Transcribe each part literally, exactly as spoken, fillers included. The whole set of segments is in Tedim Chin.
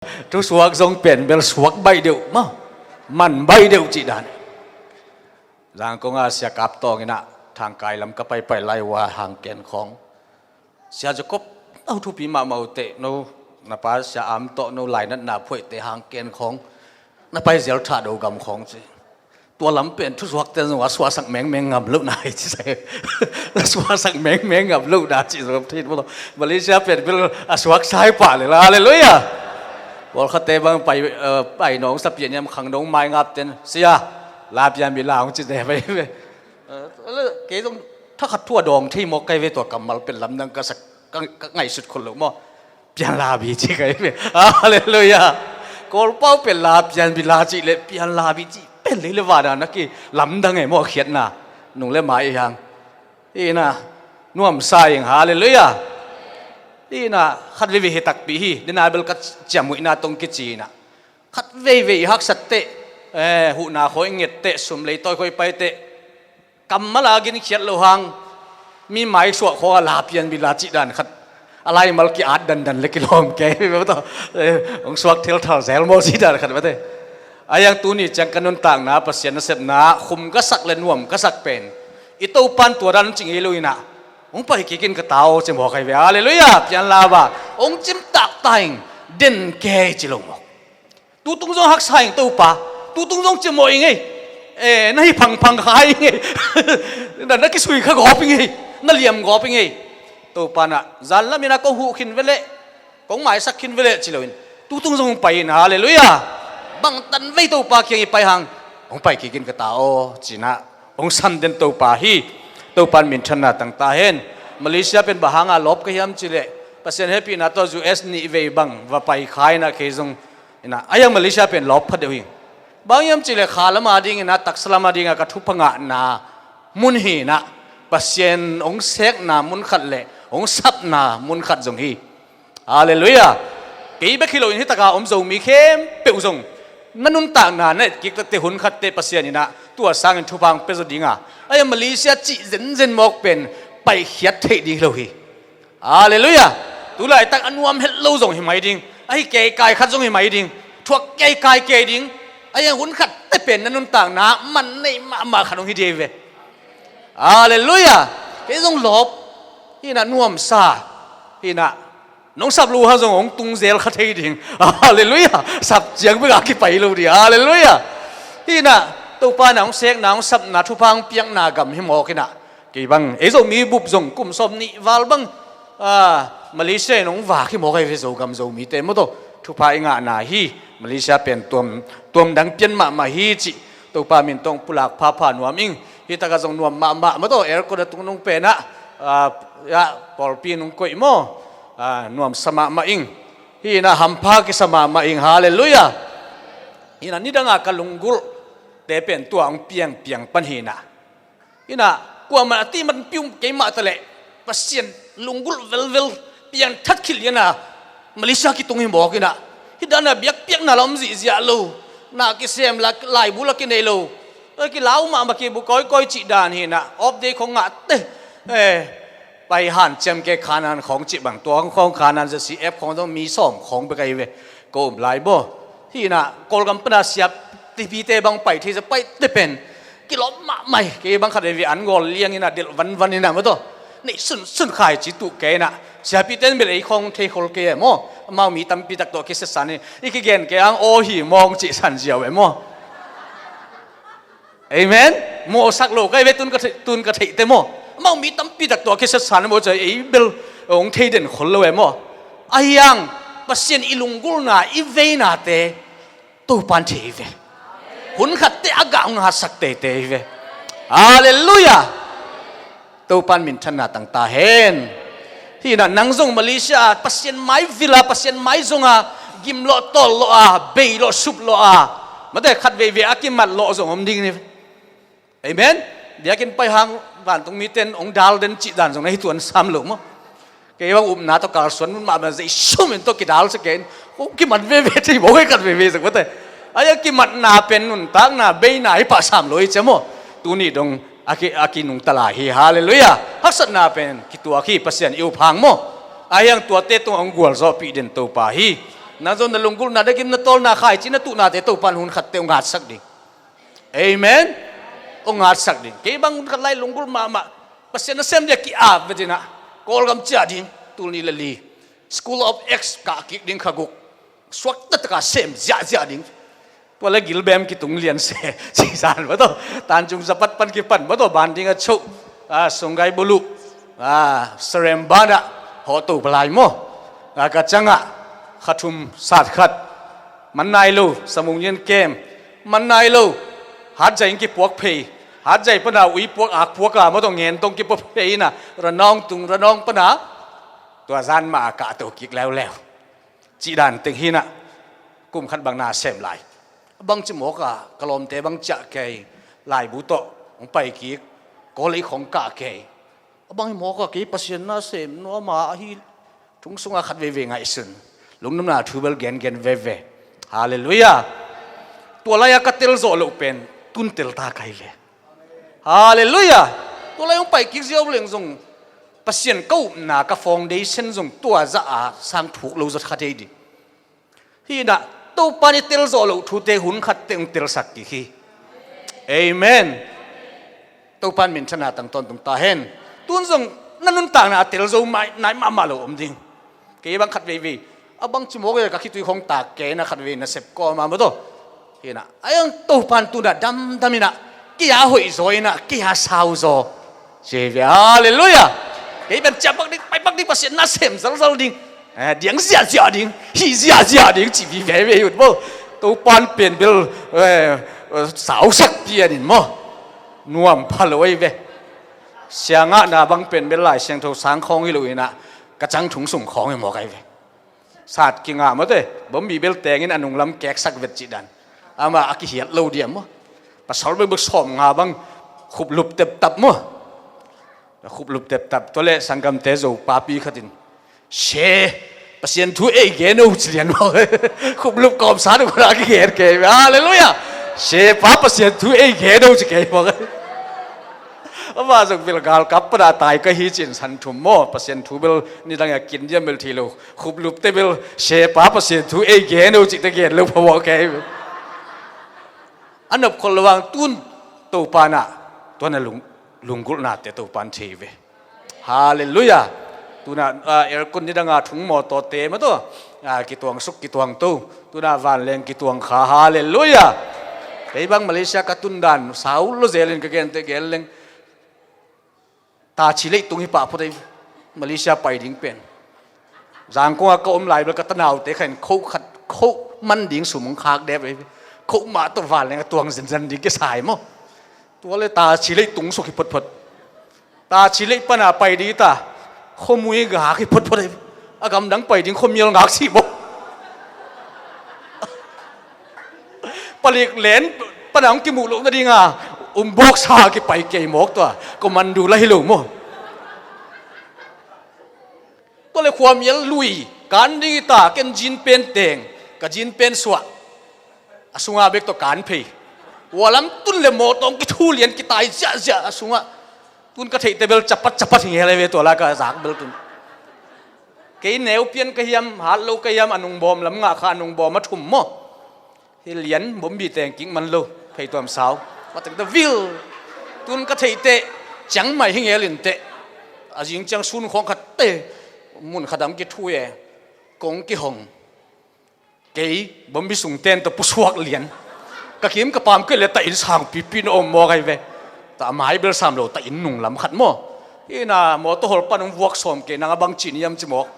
Thusuak zong pen bel suak baih deuh maw, man baih deuh cih dan. Zangkong a Sia Kap Tawng in ah Thangkai lam ka paipai lai uh a Hangken khawng, Sia Jacob, no thupi mahmah uh teh, no na pa Sia Am tawh no lainatna phuaihte Hangken khawng na pai zel Thahdo gam khawng ci. Tua lam pen thusuakte zong a suaksak mengmeng ngam lohna hi ci sai. A suaksak mengmeng ngam lohna ci zong thei maw. Malaysia pen bel a suaksa hi pah lel a, halleluiah. Pawlkhatte bang pai, eh, pai nong sa pian hiam khang nong maingap ten, Sia, la pian bi la hong ci te pai ve. Eh, kei zong thakhat thu a dawng thei mawk kai ve, tua kammal pen lamdang ka sak, ka, ka ngaihsut khol lo maw. Pian la bi ci kai ve. Halleluiah. Kawlpau pen la pian bi la ci le pian la bi ci pen lei le vana na ki lamdang e maw, khiatna nung le mai hang. Hi na, nuamsa ing, halleluiah. Hi na, khat veve hi takpi hi, dena bel ka ciamhuihna tong kici na. Khat veve i haksat teh, eh, huhna khawi nget teh, sum lei tawi khawi pai teh, kammal a ginkhiat lo hang, mi mai suah khawng a la pian bi la cih dan khat. A laimal ki-at dandan le kilawm kei, eh, hong suak thelthal zel maw cih dan khat mate. A yang tuni ciang ka nuntakna, Pasian nasepna, khum ka sak le nuam ka sak pen i Topan tua dan cing ei lo inah, hong pai kikin ka tau ci mawk ai ve, halleluiah, pian la ba, hong cimtak ta ing, den kei ci lo mawk. Tutung zong haksa ing Topa, tutung zong cimawh ing ei. Eh, na hi phangphang kha ing ei. Na, na kisui kha gawp ing ei. Na liam gawp ing ei. Topa na, zan lamin a kong huh khin veleh, kong maisak khin veleh ci loin, tutung zong hong pai in, halleluiah. Bangtan vei Topa kiang i pai hang, hong pai kikin ka ta aw, cinah hong samden Topa hi. Topan minthanna tangta hen. Malaysia pen bang hanga lawp ka hiam cileh, Pasian hehpihna tawh U S nih vei bang va pai kha inah kei zong inah, a yang Malaysia pen lawp pha deuh hi. Bang hiam cileh kha lama dinginah, taksa lama dinga ka thupha ngahna mun hinah, Pasian hong sekna mun khat le hong sapna mun khat zong hi. Halleluiah. Kei bek hi loin hi taka om Zomi khempeuh zong na nuntakna na etkik tete hun khatte Pasian inah tua sangin thupha hong pia zaw dinga, a yang Malaysia cih zenzen mawk pen paikhiat theih ding hi lo hi. Halleluiah. Tulaitak a nuam het lo zong hi mai ding, ahi keikai khat zong hi mai ding, thuak keikai kei ding. A yang hun khat te pen na nuntakna man nei mahmah khat hong hi dei ve. Halleluiah. Kei zong lawp hinah, nuamsa hinah, nong sap lo hang zong hong tung zel kha thei ding. Halleluiah. Sap ciang bek a kipai lo ding. Halleluiah. Hinah, Topa na hong sekna, hong sapna, thupha hong piakna gam hi mawk inah. Kei bang, ei Zomi bup zong kum sawm nih val bang, ah, Malaysia in hong vak hi mawk ai ve, Zogam Zomite maw tawh thupha i ngahna hi. Malaysia pen tuam, tuam dang pian mahmah hi cih Topa min tawh pulak phapha nuam ing. Hi takah zong nuam mahmah maw tawh, aircon a tung nung penah, ah, ya, pawlpi nung koih maw, ah, nuamsa mahmah ing. Hinah hampha kisa mahmah ing, halleluiah. Hinah nidanga ka lunggulh te pen tua hong piangpiang pan hinah. Inah, kuamah a tihman pium keimah taleh, Pasian lunggulh velvel piangthat khilh inah, Malaysia kitung hi mawk inah, hi dana biakpiakna la om zihziah lo, na kisem la, laibu la kinei lo, eh, kilau mahmah kibu kawikawi cih dan hinah, off day khong ngahte, eh, pai hanciam ke khanan khawng cih bang, tua khawng khanan za si ep khawng zong mi sawm khawng bek ahi ve, ko um lai baw. Hinah, Kawlgam pana siap tipite bang pai thei za paite pen kilawm mahmah hi. Kei bang khat veve an gawl liang inah, delh vanvan inah maw tawh, neih sunsun khai ci tuh kei inah, siapite in bel ei khawng thei khol kei e maw. Amau mi tampi tak tawh kisatsan hi, i kigen kei ang aw hi mawng cihsan ziau e maw. Amen. Mawhsak lo kai ve, tun ka theih, tun ka theihte maw. Amau mi tampi tak tawh kisatsan maw, cai ei bel hong thei den khol lo e maw. Ahi hang Pasian i lunggulhna, i veinate Topan thei ve. Hun khatte a gah hong hatsak teitei ve. Halleluiah. Topan minthanna tangta hen. Hinah nang zong Malaysia ah Pasian mai vila, Pasian mai zonga gimlawh tawllawh a, beilawh suplawh a, mate khat veivei a kimatlawh zong om ding ni. Amen. Biakinn pai hang vantung mite in hong dal den cih dan zong na hi tuan sam lo maw. Kei bang upna tawh kalsuan mun mahmah zei sum in tawh kidal sa kei in, hong kimat veve thei maw, kei khat veivei zong mate. A ya kimatna pen nuntakna beina hi pah sam lo hi cia maw. Tuni dong a ki, a kinungta lai hi. Halleluiah. Haksatna pen kituak hi, Pasian i up hang maw. Ahi hang tuate tungah hong gualzawhpih den Topa hi. Nang zong na lunggulhna, na gim, na tawlna, khaici na tuhnate Topan hun khatte hong hatsak ding. Amen. Hong hatsak ding. Kei bang hun khat lai lunggulh mahmah, Pasian nasem dia ki-ap ve dinah, Kawlgam ciah ding. Tul nih le li, School of Acts kah kik ding, kha guk suakta taka sem ziahziah ding. Tua le gilbem kitung lian se ci zan maw taw. Tancung zapat pan kipan maw taw, ban ding a choh, a, Sunggai Buloh, a, Seremban ah hawh to palai maw. A, ka cangah kha thum sat khat, man nai lo, Samung Nyen kem, man nai lo, Hatzai in kipuak phei, Hatzai pana ui puak ak puak a maw taw, ngen tong kipuak phei inah, Ranawng tung, Ranawng pana tua zan mah a kah to kik leuleu. Cih dan teng hinah kum khat bang na sem lai. A bangci mawk a ka lawmte bang ciah kei, laibu tawh hong pai kik, Kawlei khong kah kei. A bang hi mawk a kei Pasian na sem nuam a, ahi thong sungah khat veivei ngaihsun, lungnopna thu bel gengen veve. Halleluiah. Tua lai-a ka tel zawh loh pen tun tel ta kai ve. Halleluiah. Tua lai hong pai kik ziau leng zong Pasian ka upna, ka foundation zong tua zah a sang thuk lo zot kha thei ding. Hinah Topan i tel zawh loh thute hun khatte hong telsak kik hi. Amen. Topan minthanna tang tawntung ta hen. Tun zong na nuntakna a tel zo mai nai mahmah lo om ding. Kei bang khat veivei a bangci mawk a ka khitui khong tak kei na khat vei na sep kawm a maw taw. Hinah a iang Topan tunah damdam inah, kei a hoih zaw inah, kei a sau zaw. Ci ve. Halleluiah. Kei pen ciah bak ding, pai bak ding, Pasian na sem zalzal ding, eh, diang ziahziah ding, hih ziahziah ding ci veve hi ut maw. Topan pen bel, eh, sausak pian in maw. Nuam pha lo ahi ve. Siangahna bang pen bel Lai Siangtho sang khawng hi lo inah, ka cang thong sung khawng hi mawk ahi ve. Sat kingah mawte, bombi bel tengin a nunglam keksak vet cih dan. Amah a kihiat lo diam maw. Pasal bek bek sawm nga bang khuplup teptap maw. Khuplup teptap. Tua le sanggamte Zo papi khatin, "Se, Pasian thu ei gen o," ci lian maw. Khuplup kawmsa tuk khuana a kigen kei. Halleluiah. "Se pa, Pasian thu ei gen o," ci kei maw. Amah zong bel galkap pana tai ka hi cin san thum maw. Pasian thu bel nidang a kin diam bel thei lo. Khuplupte bel, "Se pa, Pasian thu ei gen o," cihte gen lo phamawh kei ve. A nopkhol lo vang tun Topan ah, tuan a lung, lunggulhnate Topan thei ve. Halleluiah. Tuna, ah, aircon nidanga thung mawtawte maw taw, ah, kituang suk kituang to. Tuna vanleng kituang kha. Halleluiah. Kei bang Malaysia ka tun dan sau lo zelin ka gente gel leng. Tachi leitung hi pah phot ei. Malaysia pai ding pen, Zangkong a ka om lai bel ka tanaute khan khoh khat, khoh man ding sum hong khak dep ei. Khoh mah tawh vanleng a tuang zenzen ding kisai maw. Tua le tachi leitung suk hi photphot. Tachi lei pana pai ding ta, khuamui gak hi photphot ei. A gamdang pai ding khuamial ngak si maw. Palik len pana hong kimuh loh nadinga umbawksa kipai kei mawk tua, commando la hi lo maw. Tua le khuamial lui kan ding hi ta, ken jean pant teng, ka jean pant suah, a sunga bek tawh kan phei. Ua lam tun le mawtaw hong kithu lian kitai ziahziah a sungah. Tun ka theihte bel capat capat hi ngel ei ve tua la ka zak bel tun. Kei neu pian ka hiam, hat lo ka hiam, a nungbawm lam ngah kha, a nungbawm a thum maw. Hi lian bombi teng kik man lo, phei tuam sau. Matek ta vil. Tun ka theihte ciang mai hi ngel inteh. A zing ciang sun khawng khatte mun khat ang kithu e. Kong kihong. Kei bombi sung ten tawh pusuak lian. Ka kim ka pam kei le ta inn sang pipi na om mawk ahi ve. Ta mai bel sam lo, ta inn nung lam khat maw. Hina mawtaw hol pan hong vuak sawm kei, nang a bang cin hiam ci mawk.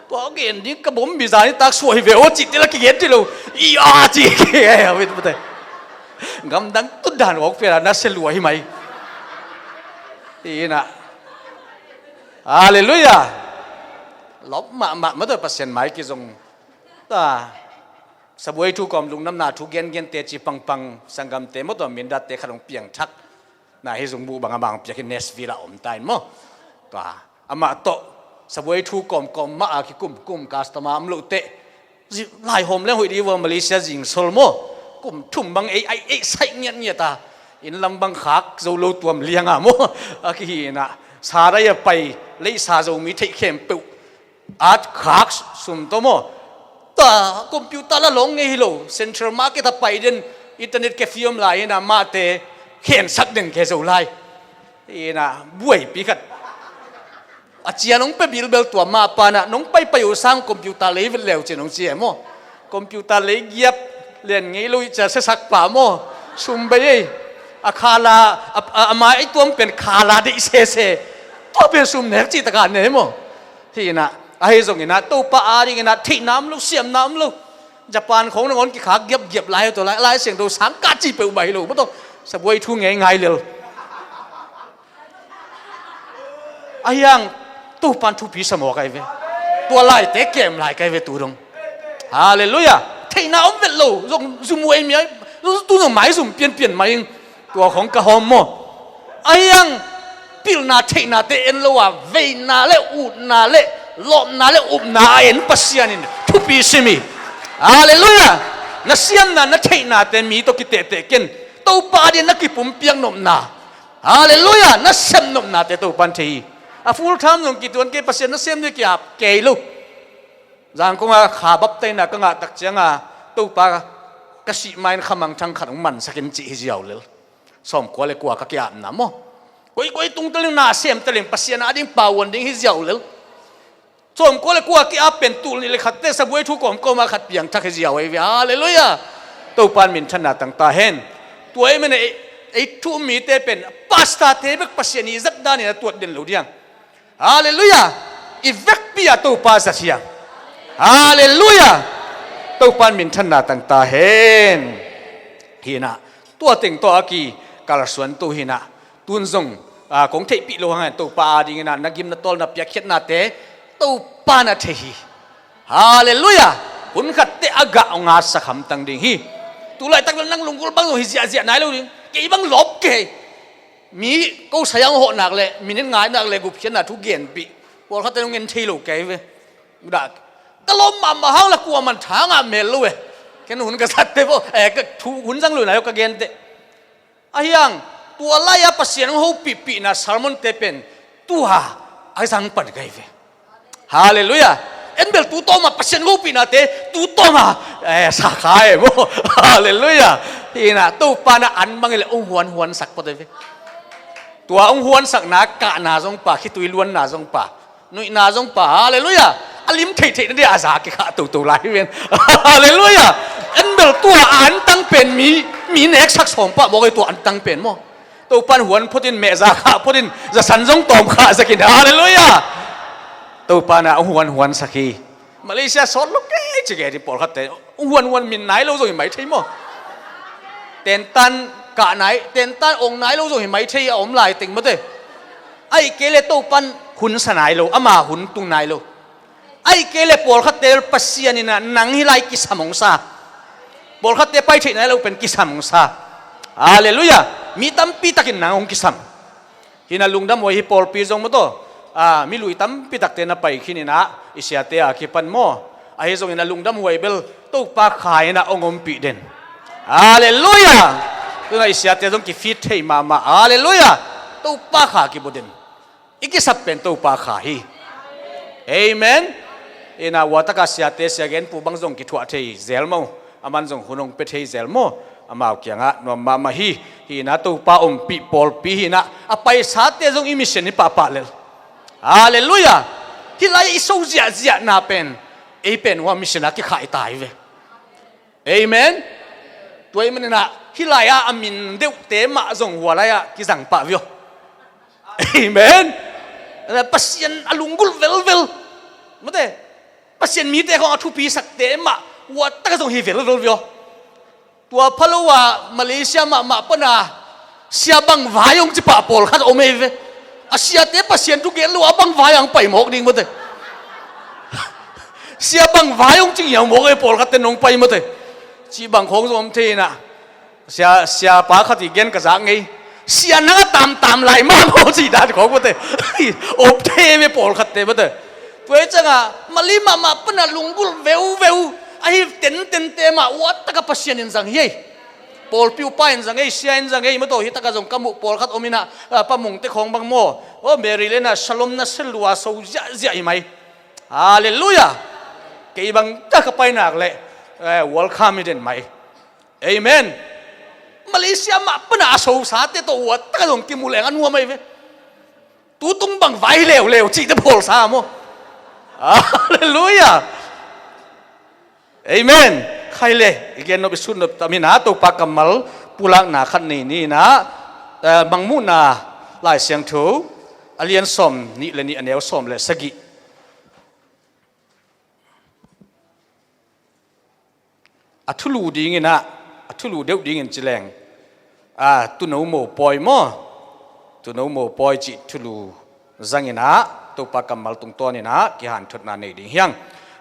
Tua gen ding ka bombi zan hi tak suah hi ve aw cih tila kigen ti lo. I a ci kei a wit mate. Gamdang tut dan wak pela na se lua hi mai. Hina. Halleluiah. Lawp mahmah mataw Pasian mai kizong. Ta, sabuai thu kawm lungnamna thu gengen teci pangpang sanggamte maw tua mindatte khat hong piangthak. Na hi zungbuh bang a mang piak hi Nashville a om ta in maw. Tua, amah tawh sabuai thu kawmkawm mah a kikumkum customer om lohteh. Zi-, laihawm leng hoih dih vua Malaysia zingsol maw. Kum thum bang ei, ei, ei saih ngiatngiat a. Inn lam bang khak zo lo tuam lianga maw. A kihinah. Sa dai a pai, leihsa Zomi theih khempeuh. At khak sum tawh maw. Tua computer la lawng ngei hi lo, Central Market a pai den, internet cafe om lai hi na, mahte khensak den khe zo lai. Hi na, buaipi khat. A cian hong pia bilbel tua mah pa na, nong paipai uh sang computer lei vet leu cin hong ci e maw. Computer lei giap lian ngei lo i cia siasak pa maw. Sum bei ei. A khala, a, a, a mai tuam pen khala deih sese. Tua pen sum nek cih taka ne maw. Hi na, ahi zong hi na, Topa ading hi na, theihna om lo, siamna om lo. Japan khong nangawn kikhak giapgiap lai, tua lai, Lai Siangtho sang ka ci peuh mah hi lo, maw tawh. Sabuai thu ngei ngai lel. Ahi hang, Topan thupi sa mawk ahi ve. Tua laite kem lai ka hi ve tu dong. Halleluiah. Theihna om vet lo, zong zum uh ei mi ai, tu zong maizum pianpian mai ing. Tua khong ka hawm maw. Ahi hang, pilna theihnate en lo a, veina le utna le lawpna le upna a en Pasian in thupi sim hi. Halleluiah. Na siamna, na theihnate mi tawh kitehteh ken. Topa ading na kipumpiak nopna. Halleluiah, na sep nopnate Topan thei hi. A full time zong kituan kei, Pasian na sem ding ki-ap kei lo. Zangkong a kha baptaina ka ngah tak cianga Topa ka sih ma in kha mangthang khat hong mansak in cih hi ziau lel. Sawmkua le kua ka ki-apna maw. Koikoi tung teleng na sem teleng Pasian ading pauan ding hi ziau lel. Sawmkua le kua ki-ap pen tul nih le khatte sabuai thu kawmkawm a khat piangthak hi ziau ahi ve. Halleluiah. Topan minthanna tangta hen. Tua ahih manin ei, ei thu um mite pen pastorte bek Pasian i zat danin a tuat den lo diang. Halleluiah. I vekpi a Topa zat hiang. Halleluiah. Topan minthanna tangta hen. Hi na, tua teng tawh a kikalsuan tu hi na. Tun zong, a, kong theihpih lo hang hen, Topa adingin a na gim na tawl na piakkhiatnate Topa na thei hi. Halleluiah. Hun khatte a gah hong atsak hamtang ding hi. Tu laitak bel nang lunggulh bang zong hi ziahziah nai lo ding. Kei bang lawp kei. Mi ko sayang hawh nak le minit ngai nak le gupkhiatna thu genpih. Pawlkhatte nong en thei lo kei ve. Dah, ka lawm mahmah hang la kuaman tha ngah mel lo e. Ken hun ka zatte vo, eh, ka thu hun zang lo nai lo ka gente. Ahi hang, tua lai-a Pasian hong hopihpihna sermonte pen tua a zang pan ka hi ve. Halleluiah. En bel tu tawma Pasian hopihnate tu tawma, eh, sakha e maw. Halleluiah. Hi na, Topa na an bangin le hong huanhuansak phot hi ve. Tua hong huansakna kahna zong pha, khitui luanna zong pha, nuihna zong pha. Halleluiah. A lim theihtheih na dia a za kikhah toto lai hi ven. Halleluiah. En bel tua a antang pen mi, mi neksak sawm pah mawk ei tua antang pen maw. Topan huan photin, mehza khah photin, zasan zong tawm khah zakin. Halleluiah. Topa na hong huanhuansak hi. Malaysia sawt lo kei ci kei ti pawlkhatte. Hong huanhuan min nai lo zong hi mai thei maw. Tentan kah nai, tentan ong nai lo zong hi mai thei a om lai teng mawte. Ahih kei le Topan hun sa nai lo, ama hun tung nai lo. Ahih kei le pawlkhatte Pasian in a nang hih lai kisam hong sa. Pawlkhatte pai theih nai lo pen kisam hong sa. Halleluiah. Mi tampi takin nang hong kisam. Hi na, lungdam huai hi pawlpi zong maw taw. A, mi lui tampi takte na pai khin in a, i siate a kipan maw. Ahi zongin a lungdam huai bel Topa kha in a hong ompih den. Halleluiah. Tu na i siate zong kifit thei mahmah. Halleluiah. Topa kha kibu den. I kisap pen Topa kha hi. Amen. Hi na, ua taka siate, sia genpu bang zong kithuah thei zel maw. Aman zong hun hong pia thei zel maw. Amau kiangah nuam mahmah hi. Hi na, Topa ompih pawlpi hi na, a paisate zong i mission hi pahpah lel. Halleluiah. Hih lai i so ziahziahna pen ei pen hua mission a kikhah i ta hi ve. Amen. Tua ahih manin a, hih lai-a a min deuhte mah zong hua lai-ah kizang pah vio. Amen. Pasian a lunggulh velvel. Mate, Pasian mite khawng a thupisakte mah hua tak zong hi velvel vio. Tua pha lo a Malaysia mahmah pana Sia Bang Vai hong ci pah pawlkhat om ei ve. A siate Pasian thu gen lo a Bang Vai ang pai mawk ding mate. Sia Bang Vai hong ci ngiau mawk ei, pawlkhatte nong pai mate. Cih bang khawng zong om thei na. Sia, sia pa khat i gen ka zak ngei. Sia nang a tamtam lai mah maw cih dan khawng mate. Om thei ve pawlkhatte mate. Tua hi cianga Malay mahmah pana lunggulh veuveu ahi tentente mah uattaka Pasian in zang hi ei. Pawlpi upa in zang ei, sia in zang ei, mataw, hi taka zong ka muh pawlkhat om ina, a, Pa Mungte khawng bang maw. Aw, Mary le na Shalom na sel lua so ziahziah hi mai. Halleluiah. Kei bang tak ka pai nak leh, eh, welcome hi den mai. Amen. Malaysia mah pana a sosate tawh uat taka dong kimu leng a nuam ahi ve. Tutung bang vai leuleu cihte pawlsa maw? Halleluiah. Amen. Khai le i gen nop i sut nop tamin a Topa kammal pulakna khat nei ni in ah, eh, Mangmuhna Lai Siangtho a lian sawm nih le nih a neu sawm le sagih. A thulu dingin ah, a thulu deuh dingin ci leng, a, tuuno mopawi maw? Tuuno mopawi cih thulu zangin ah Topa kammal tungtawnin ah kihanthotna nei ding hi hang.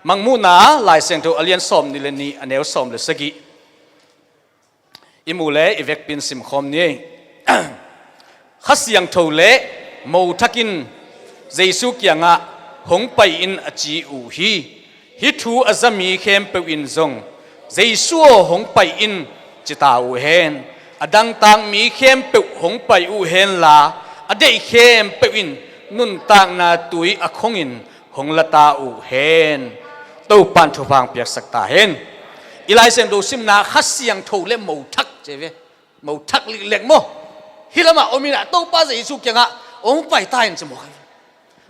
Mangmuhna Lai Siangtho a lian sawm nih le nih a neu sawm le sagih. I muh le i vekpi-in simkhawm ni. Kha Siangtho le mo thak in Jesu kiangah hong pai in a ci uh hi. Hih thu a za mi khempeuh in zong, "Jesu aw, hong pai in," ci ta uh hen. A dangtak mi khempeuh hong pai uh hen la, a deih khempeuh in nuntakna tui a khongin hong la ta uh hen. Topa'n thupha hong piaksak ta hen. I Lai Siangtho simna Kha Siangtho le mo thak ci ve. Mo thak liklek maw? Hih lamah om in ah Topa Jesu kiangah hong pai ta in ci mawk hi.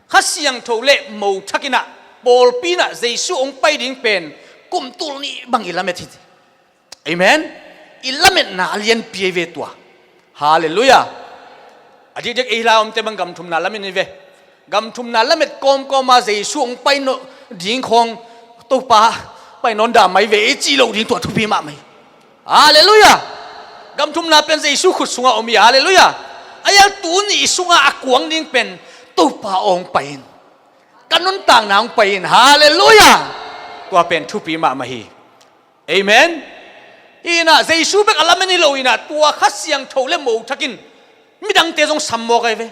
Kha Siangtho le mo thak in ah pawlpi in ah Jesu hong pai ding pen kum tul nih bang i lamet hi. Amen. I lametna a lianpi ahi ve tua. Halleluiah. A dikdik ei hila omte bang gam thumna lamet hi ve. Gam thumna lamet kawmkawm a Jesu hong pai nawn ding khawng, Topa pai nawn dah mai ve ei cih loh ding tua thupi mahmah hi. Halleluiah. Gam thumna pen Jesu khut sungah om hi. Halleluiah. A ial tu nih sungah a kuang ding pen Topa aw hong pai in. Ka nuntakna hong pai in. Halleluiah. Tua pen thupi mahmah hi. Amen. Hi in ah Jesu bek a lamen hi lo in ah tua Kha Siangtho le mo thak in midangte zong sam mawk ahi ve.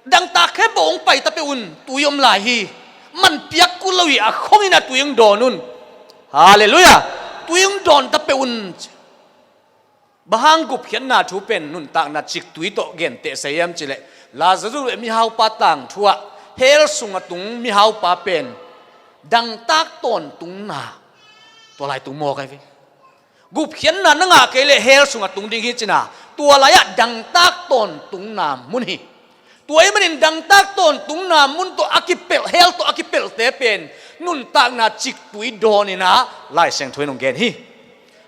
Dangtak khempeuh hong pai ta peuh un, tui om lai hi. Man piak kul lo hi, a khong in ah tui hong dawn un. Halleluiah. Tui hong dawn ta peuh un. Bang hang gupkhiatna thu pen nuntakna ciktui tawh genteh sa hiam cih leh, Lazarus le mihaupa tangthu ah hell sung a tung mihaupa pen dangtak tawntungna tua lai tung mawk ahi ve. Gupkhiatna na ngah kei leh hell sung a tung ding hi cihna, tua lai-ah dangtak tawntungna mun hi. Tua ahih manin dangtak tawntungna mun tawh a kipelh, hell tawh a kipelhte pen nuntakna ciktui dawn in ah Lai Siangtho in hong gen hi.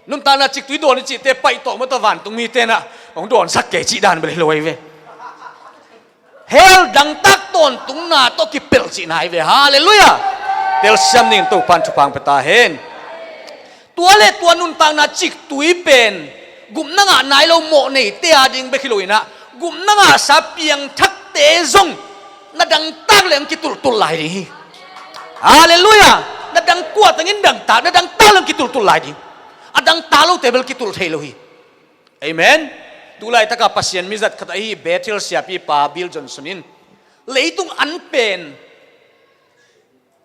Nuntakna ciktui dawn i cihte paih tawh mah tawh vantung mite in ah hong dawnsak kei cih dan bel hi lo ahi ve. Hell dangtak tawntungna tawh kipelh cihna ahi ve. Halleluiah. Telsiam ning, Topa'n thupha hong pia ta hen. Tua le tua nuntakna ciktui pen gupna ngah nai lo mawh neite a ding bek hi lo in ah, gupna ngahsa piangthakte zong na dangtak leng kitultul lai ding hi. Halleluiah. Na dang kuatangin dangtak, na dangtak leng kitultul lai ding. A dangtak lote bel kitulh thei lo hi. Amen. Tulaitaka Pasian mizat khat ahi Bethel siapipa Bill Johnson in, leitung an pen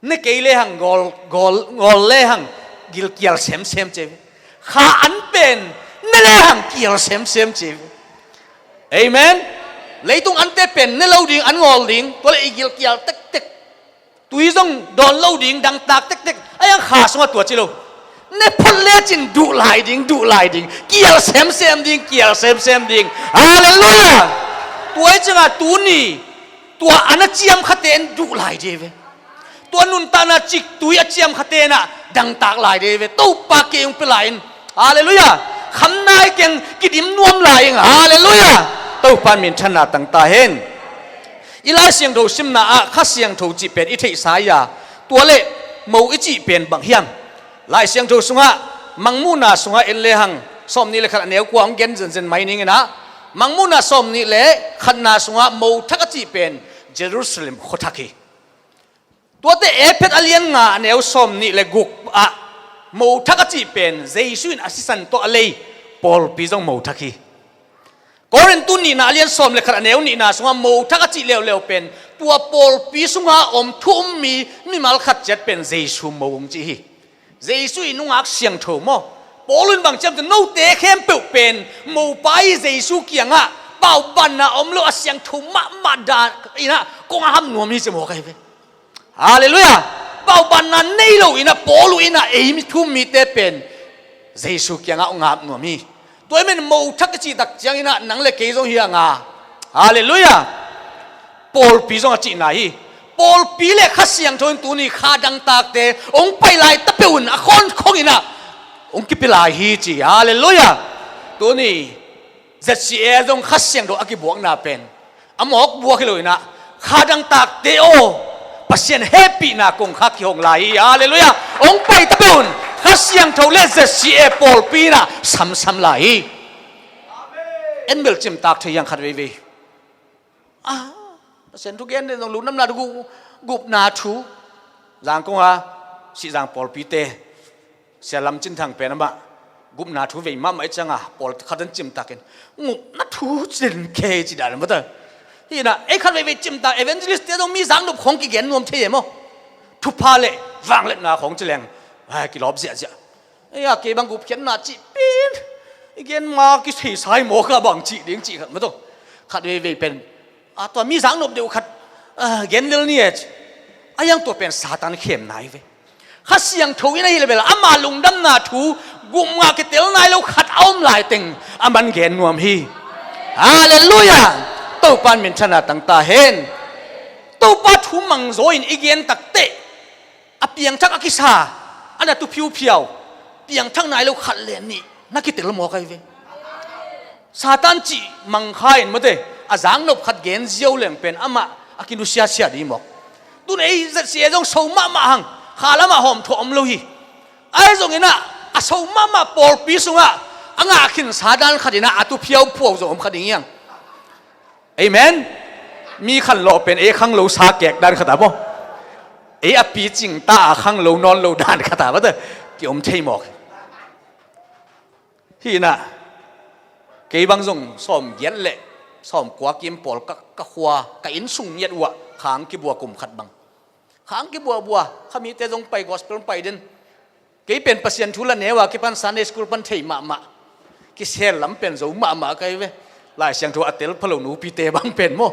ne kei lehang gawl, gawl, gawl lehang gilkial semsem ci ve. Kha an pen ne lehang kial semsem ci ve. Amen. Leitung ante pen ne lo ding, an ngawl ding, tua le i gilkial tektek. Tui zong dawn lo ding, dangtak tektek. A iang kha sungah tua ci lo. Ne phot lecin duh lai ding, duh lai ding. Kial semsem ding, kial semsem ding. Halleluiah. Tua i ciangah tuni tua an a ciamkhate in duh lai ding ve. Tua nuntakna ciktui a ciamkhate in ah dangtak lai ding ve. Topa kei hong pia lai in. Halleluiah. Kham nai keng, kidim nuam lai ing. Halleluiah. Topa minthanna tang ta hen. I Lai Siangtho simna ah Kha Siangtho cih pen i theihsa hi a, tua le mo i cih pen bang hiam? Lai Siangtho sungah, Mangmuhna sungah en lehang, sawm nih le khat a neu kua hong gen zenzen mai ning in ah, Mangmuhna sawm nih le khatna sungah mo thak a cih pen Jerusalem khuathak hi. Tuate Efesa a lian nga a neu sawm nih le guk ah mo thak a cih pen Jesu in a sisan tawh a lei pawlpi zong mo thak hi. Korin tu nihna a lian sawm le khat a neu nihna sungah mo thak a cih leuleu pen tua pawlpi sunga om thu um mi mimal khat ciat pen Jesu mo hong ci hi. Jesu i nungak siangtho maw? Paul in bang ciam tu, note khempeuh pen mopa i Jesu kiangah paubanna om lo a siangtho mahmah dan in ah kong a ham nuam hi ci mawk ahi ve. Halleluiah. Paubanna nei lo in ah, Paul uh in ah, ei mi thum mite pen Jesu kiangah hong ap nuam hi. Tua ahih manin mo thak i cih tak ciangin ah, nang le kei zong hi hang a. Halleluiah. Pawlpi zong a cihna hi. Pawlpi le Kha Siangtho in tuni kha dangtakte hong pai laita peuh un a khawnkhong in ah hong kipia lai hi ci. Halleluiah. Tuni Z C A zong Kha Siangtho a kibuakna pen a mawk buak hi lo in ah, kha dangtakte aw, Pasian hehpihna kongkhak kihong lai hi. Halleluiah. Hong paita peuh un Kha Siangtho le Z C A pawlpi in ah samsam lai hi. En bel cimtak thei hi hang khat veivei. Ah, Pasian thu gen den zong lungdamna thu, gu-, gupna thu. Zangkong a Sihzang pawlpite, Sia Lam Cin Thang pen amah gupna thu vei mahmah i cih ciangin, pawl khat in cimtakin, gupna thu cin kei ci dan mah ta. Hi in ah, ei khat veivei cimtak, evangelist te zong mi zaknop khawng kigen nuam thei e maw. Thupha le vangliatna khawng ci leng, ai, kilawp ziahziah. Ei a, kei bang gupkhiatna cih pen i gen ma kithei sa hi maw, ka bang cih ding cih khat mah ta. Khat veivei pen, a, tua mi zaknop deuh khat, a, gen lel ni e ci. A, hiang tua pen Satan khemna hi ve. Kha Siangtho in ahih leh bel ama lungdamna thu gupna kitel nai lo khat a om lai teng aman gen nuam hi. Halleluiah. Topa in minthanna tang ta hen. Topa thu mang zaw in i gen takteh a piangthak a kisa, a na tu phiuphiau, piangthak nai lo khat le nih na kitel mawk ahi ve. Satan cih mang kha in mate, a zaknop khat gen ziau leng pen amah a kinusiasia ding mawk. Tun ei Z C A zong so mahmah hang, kha lamah hawmthawh om lo hi. Ahi zongin ah, a so mahmah pawlpi sungah a ngah khinsa dan khat in ah, a tu phiauphiau zong om kha ding hi hang. Amen. Mi khanlawh pen ei khanglo sa kek dan khat a maw, ei a picing ta a khanglo nawn lo dan khat a mate, kiom thei mawk. Hi in ah, kei bang zong sawmgiat le sawmkua kim pawl ka, ka khua, ka inn sung ngiat uh ah khang kibua kum khat bang. Khang kibuabua, kha mite zong pai, gospel pai den. Kei pen Pasian thu la neu a kipan Sunday school pan thei mahmah, kisel lam pen zo mahmah ka hi ve. Lai Siangtho a tel pha lo nupite bang pen maw.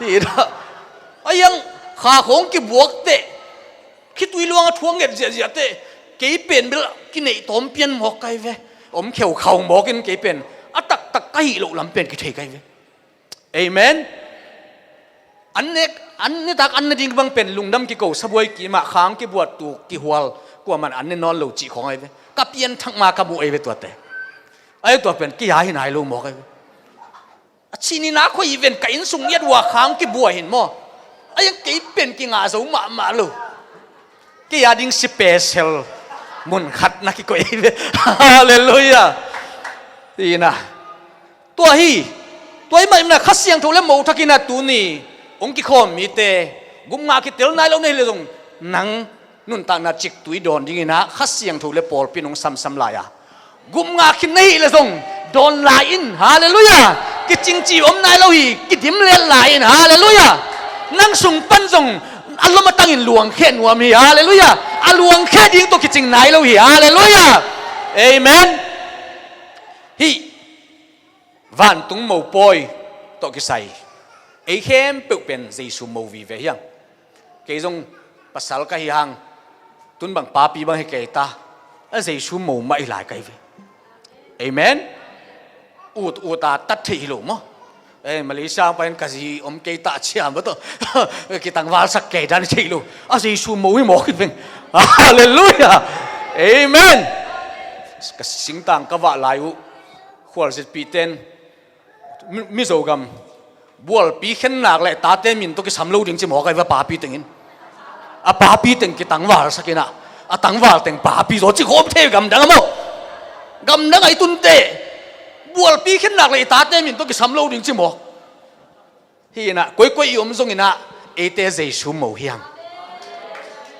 Hi in ah, a hiang kha khawng kibuak teh, khitui luang a thuang nget ziahziah teh, kei pen bel kineih tawm pian mawk ka hi ve. Om kheukhau mawk in kei pen a taktak ka hih loh lam pen kithei ka hi ve. Amen. An nek, an nitak an ne ding bang pen lungdam kiko, sabuai kimah khang kibuat tu kihual, kuaman an ne nawn lo cih khawng ahi ve. Ka pianthak ma ka muh ahi ve tuate. Ahi tua pen kei a hi nai lo mawk ahi ve. A cih ni na khoi ven, ka inn sung ngiat uh ah khang kibua hi in maw. A hiang kei pen kingah zo mahmah lo. Kei a ding special mun khat na kikoih ahi ve. Halleluiah. Hi in ah. Tua hi, tua hi mah in ah Kha Siangtho le mo thak in ah tuni hong kikhawm mite, gupna kitel nai lo na hi leh zong nang nuntakna ciktui dawn dingin ah Kha Siangtho le pawlpi in hong samsam lai a, gupna khin na hih leh zong dawn lai in. Halleluiah. Kicing cih om nai lo hi, kidim let lai in. Halleluiah. Nang sung pan zong a lom a tangin luangkhia nuam hi. Halleluiah. A luangkhia ding tawh kicing nai lo hi. Halleluiah. Amen. Hih vantung mopawi tawh kisai, ei khempeuh pen Jesu mo vive hi hang. Kei zong pasal ka hi hang, tun bang papi bang hi kei ta, a Jesu mo mah hi lai ka hi ve. Amen. Ut ut a tat theih hi lo maw. Eh, Malaysia pain ka zi om kei ta ciam ba tawh kitangvalsak kei dan hi theih lo. A Jesu mo hi mawk hi veng. Halleluiah. Amen. Ka singtang ka vah lai uh, khualzinpihte in Mi, Mizogam bualpi khennak le tate min tawh kisam lo ding ci mawk ahi va, papi tengin. A papi teng kitangvalsak in ah, a tangval teng papi zaw ci khawm thei gamdang a maw. Gamdang a i tunte bualpi khennak le i tate min tawh kisam lo ding ci mawk. Hi in ah, koikoi i om zongin ah, eite Jesu mo hi hang.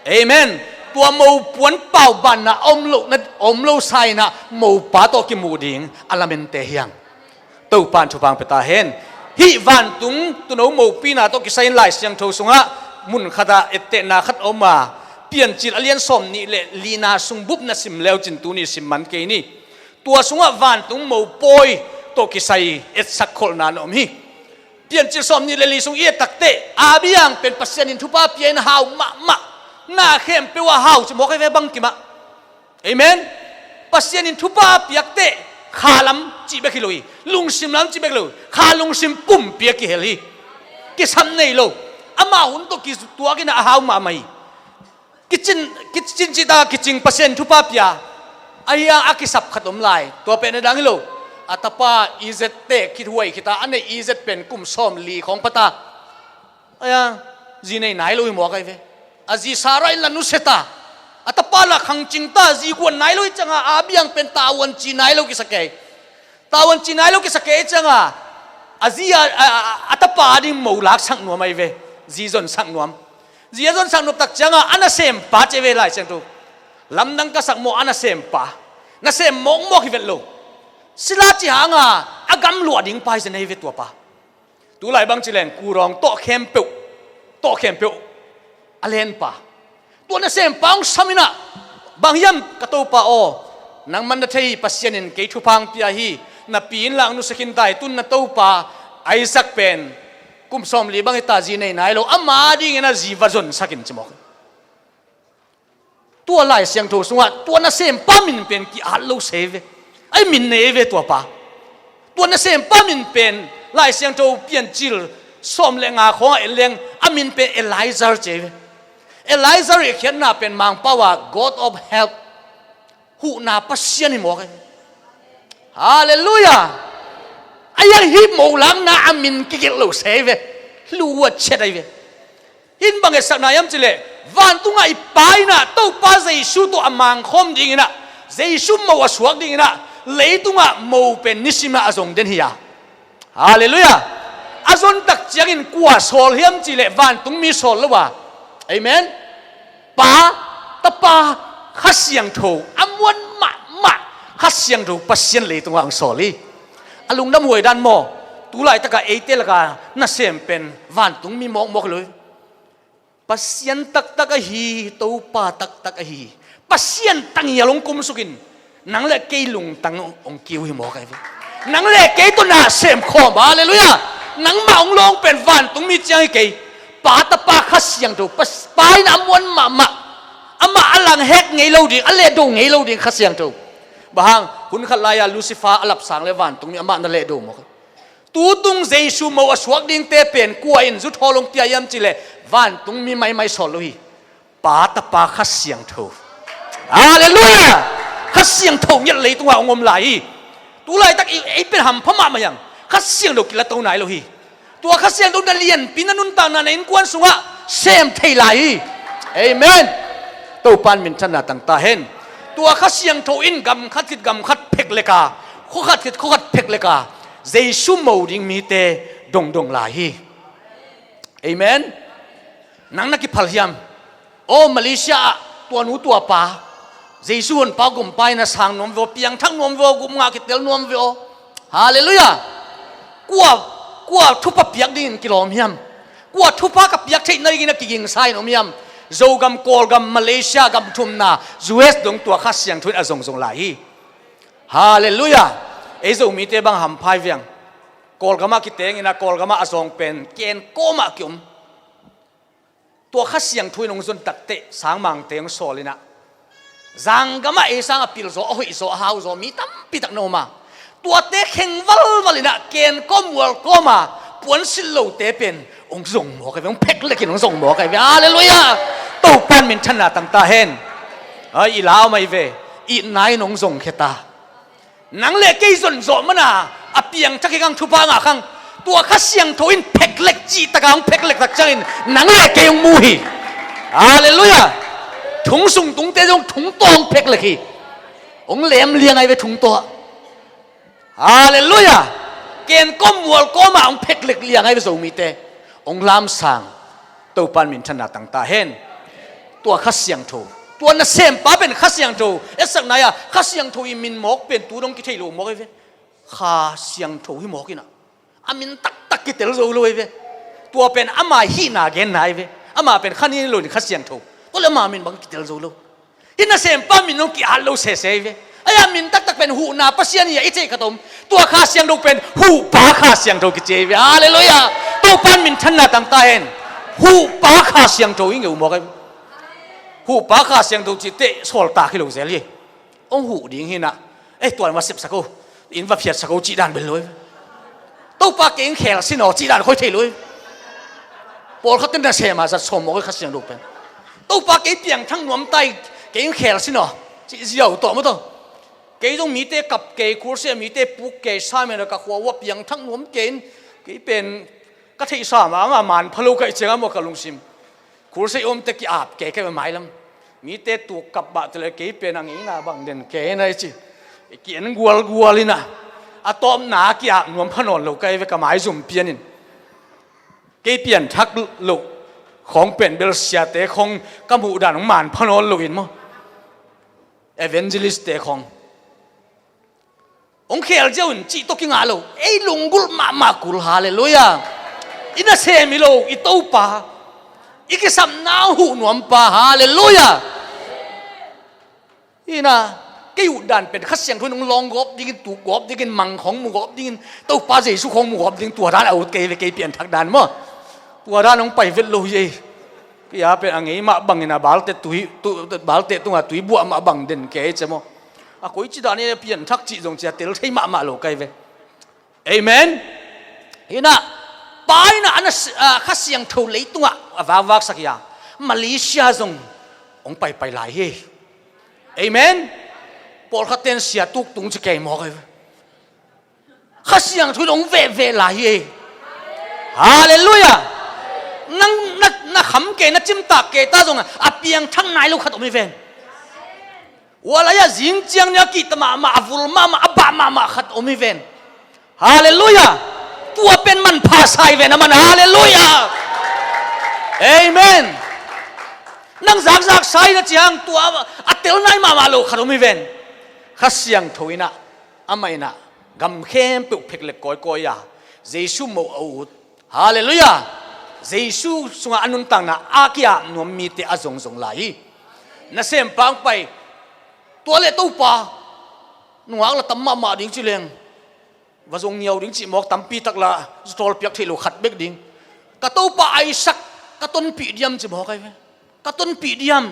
Amen. Tua mopuan paubanna a om lo, na om lo sa in ah, mopa tawh kimuh ding a lamente hi hang. Topa in thupha hong pia ta hen. Hih vantung tuuno mopina tawh kisai in Lai Siangtho sungah mun khatah ettehna khat a om a, Piancil a lian sawm nih le lina sung bup na sim leu cin tuni sim man kei ni. Tua sungah vantung mopawi tawh kisai etsak kholhna na om hi. Piancil sawm nih le li sung i et takteh, Abraham pen Pasian in thupha pia in hau mahmah. Na khempeuh ah hau ci mawk ahi ve bangkim ah. Amen. Pasian in thupha piak teh kha lam cih bek hi lo hi. Lungsim lam cih bek lo hi. Kha lungsim pumpi a kihel hi. Kisam nei lo. Amah hun tawh kituak in a hau mahmah hi. Kicin, kicin cih tak a kicing Pasian thupha pia. Ahi a, a kisap khat om lai. Tua pen a dang hi lo. A tapa EZ teh kithuai khit a, a neih EZ pen kum sawmli khawng pha ta. Ahi a, zi nei nai lo hi mawk ahi ve. A zi Sarah in la nusia ta. A tapa la khangcing ta, zi guan nai lo hi ciang a, a biang pen tavuan ci nai lo kisa kei. Tavuan ci nai lo kisa kei ciang a, a zi a, a, a, a tapa a ding mo laksak nuam ahi ve. Zi zonsak nuam. Zi a zonsak nuam tak ciang a, a nasempa ci ve Lai Siangtho. Lamdang ka sak maw, a nasempa. Nasem mawkmawk hi vet lo. Sila ci hang a, a gamluah ding pa hi zen ahi ve tua pa. Tulai bang ci leng Kurawng tawh khempeuh, tawh khempeuh a lenpa. Tua nasempa hong sam in ah, bang hiam ka Topa aw, nangman na thei hi, Pasian in kei thupha hong pia hi, na pi in la hong nusia khin ta hi, tun na Topa Isaac pen kum sawmli bang hi ta, zi nei nai lo, ama dingin a zi va zonsak in ci mawk. Tua Lai Siangtho sungah tua nasempa min pen ki-at lo se ve. Ai min nei ve tua pa. Tua nasempa min pen Lai Siangtho Piancil sawm le nga khawngah en leng a min pen Eliezer ci ve. Eliezer i khiatna pen Mangpau a God of help, huhna Pasian hi mawk e. Halleluiah. A iang hih mo lakna a min kigelh lo se ve. Luat ciat ai ve. Hih in bang etsakna hiam cih leh, vantungah i Pa in ah Topa Jesu tawh a mangkhawm dingin ah, Jesu mo a suak dingin ah, leitungah mo pen nisim ah a zong den hi a. Halleluiah. A zon tak ciangin kua sawl hiam cih leh vantungmi sawl lo a. Amen. Pa, Tapa, Kha Siangtho, a muan mahmah Kha Siangtho Pasian leitungah hong sawl hi. A lungdam huai dan maw? Tulaitakah eite lakah nasem pen vantungmi mawkmawk lo hi. Pasian taktak ahi, Topa taktak ahi. Pasian tangial hong kumsuk in, nang le kei lungtang hong kiu hi mawk ai ve. Nang le kei tawh na sem khawm, halleluiah. Nangmah hong lawng pen vantungmi ciang hi kei. Pa, Tapa, Kha Siangtho, Pas-, Pa in a muan mahmah. Amah a lang hek ngei lo ding, a lehdo ngei lo ding Kha Siangtho. Bang hang, hun khat lai-a Lucifer a lapsang le vantungmi amah na lehdo mawk. Tutung Jesu mo a suak dingte pen kua in zuthawl hong pia hiam cih leh vantungmi maimai sawl lo hi. Pa, Tapa, Kha Siangtho. Halleluiah. Kha Siangtho ngiat leitungah hong om lai hi. Tulaitak i, ei pen hampha mahmah hiang. Kha Siangtho kilato nai lo hi. Tua Kha Siangtho na lianpi, na nuntakna, na innkuan sungah sem thei lai hi. Amen. Topan minthanna tang ta hen. Tua Kha Siangtho in gam khat khit gam khat phek lek a, khua khat khit khua khat phek lek a, Jesu mo ding mite dongdong lai hi. Amen. Nang na kiphal hiam? Aw, Malaysia ah tua nu tua pa, Jesu honpa gumpa in a sang nuam veo, piangthak nuam veo, gupngah kitel nuam veo. Halleluiah. Kua, kua thupha piak dingin kilawm hiam? Kua thupha ka piak theih nadingin a kigingsa in om hiam? Zogam, Kawlgam, Malaysia gam thumna, U S dong tua Kha Siangtho in a zongzong lai hi. Halleluiah. Ei Zomite bang hampha hi viang. Kawlgamah kitengin a, Kawlgamah a zawng pen ken kawmah kiom. Tua Kha Siangtho in hong zon takteh sangmangte hong sawl in a, zanggamah ei sang a pil zaw, a hoih zaw, a hau zaw mi tampi tak na om a, tuate kheng valval in a, ken kawm mual kawm a, puansilh lote pen hong zong mawk ai ve, hong phek lek in hong zong mawk ai ve. Halleluiah. Topan minthanna tang ta hen. Ai, i la om ai ve. Itna in hong zong khia ta. Nang le kei zonzawh mana a piangthak hi kang, thupha ngah kang. Tua Kha Siangtho in pheklek cih taka hong pheklek tak ciangin nang le kei hong mu hi. Halleluiah. Thung sung tungte zong thungtaw hong pheklek hi. Hong lemliang ai ve thungtaw ah. Halleluiah. Ken kawm mual kawmah hong pheklek liang ai ve Zomite. Hong lamsang. Topan minthanna tang ta hen. Tua Kha Siangtho, tua nasempa pen Kha Siangtho. Etsakna-ah Kha Siangtho i min mawk pen tu dong kithei lo mawk ai ve. Kha Siangtho hi mawk in a, a min taktak kitel zo lo ai ve. Tua pen ama hihna genna ai ve. Ama pen Kha ni lo in Kha Siangtho. Tua le ama min bang kitel zo lo. Hih nasempa min hong ki-at lo sese ai ve. Ai-a min taktak pen huhna Pasian hi a i theih khat om. Tua Kha Siangtho pen huhpa Kha Siangtho kici ai ve. Halleluiah. Topan minthanna tang ta hen. Huhpa Kha Siangtho hi ngeu mawk ai ve. Huhpa Kha Siangtho cihte sawltak hi lo zel hi. Hong huh ding hi nah. Eh, tuan va sepsak o, inn va phiatsak o cih dan bel lo hi. Topa kei inn khel sin aw cih dan khoi thei lo hi. Pawlkhat ten nasem a zat sawm mawk hi Kha Siangtho pen. Topa kei piangthak nuam ta hi, kei inn khel sin aw cih ziau tawh maw tawh. Kei zong mite kap kei, khursia mite puk kei, sa mena ka khua uh a piangthak nuam kei in, kei pen ka theihsa mah a man pha lo ka hih ciangah maw ka lungsim. Khursia omte ki-ap kei ka mailam. Mite tuk kap bah tele kei pen a ngeina bang den kei na i ci. Ki-en gualgual ina. A tawpna ki-ap nuam pha nawn lo ka hi ve ka maizum pian in. Kei pianthak loh khawng pen bel siate khawng ka muh dan hong man pha nawn lo in maw. Evangelist te khawng hong khel ziau in cih tawh kingah lo. Ei lunggulh mahmah kul, halleluiah. I nasem hi lo i Topa, i kisapna hong huh nuampa, halleluiah. Hi nah, kei uh dan pen Kha Siangtho in hong lawng gawp dingin, tuk gawp dingin, mang khawng mu gawp dingin, Topa Jesu khawng mu gawp ding, tua dan a ut kei ve kei pianthak dan maw. Tua dan hong pai vet lo hi ei. Kei a pen a ngei mah bangin a balte tui, tu, balte tungah tui buah mah bang den kei ce maw. A koici dan i pianthak cih zong cia tel thei mahmah lo kai ve. Amen. Hi nah, pa in ah a na si-, ah, Kha Siangtho leitungah a vakvaksak hi a, Malaysia zong hong paipai lai hi. Amen. Pawlkhat ten sia tuktung ci kei mawk hi. Kha Siangtho in hong vehveh lai hi. Halleluiah. Nang na, na kham kei, na cimtak kei ta zong a piangthak nai lo khat om hi ven. Ua lai-ah zing ciang ni a kihta mahmah, a vul mahmah, a bah mahmah khat om hi ven. Halleluiah. Tua pen manpha sa hi ven a man, halleluiah. Amen. Nang zakzak sa hi na ciang tua a tel nai mahmah lo khat om hi ven. Kha Siangtho in ah, amah in ah gam khempeuh phek le kawikawi a, Jesu moh a ut. Halleluiah. Jesu sungah a nuntakna a ki-ap nuam mite a zongzong lai hi. Nasempa hong pai. Tua leh Topa, nungak la tam mahmah ding ci leng, va zong niau ding cih mawk, tampi tak la zuthawl piak theih lo khat bek ding. Ka Topa Isaac ka tonpih diam ci mawk ai ve. Ka tonpih diam.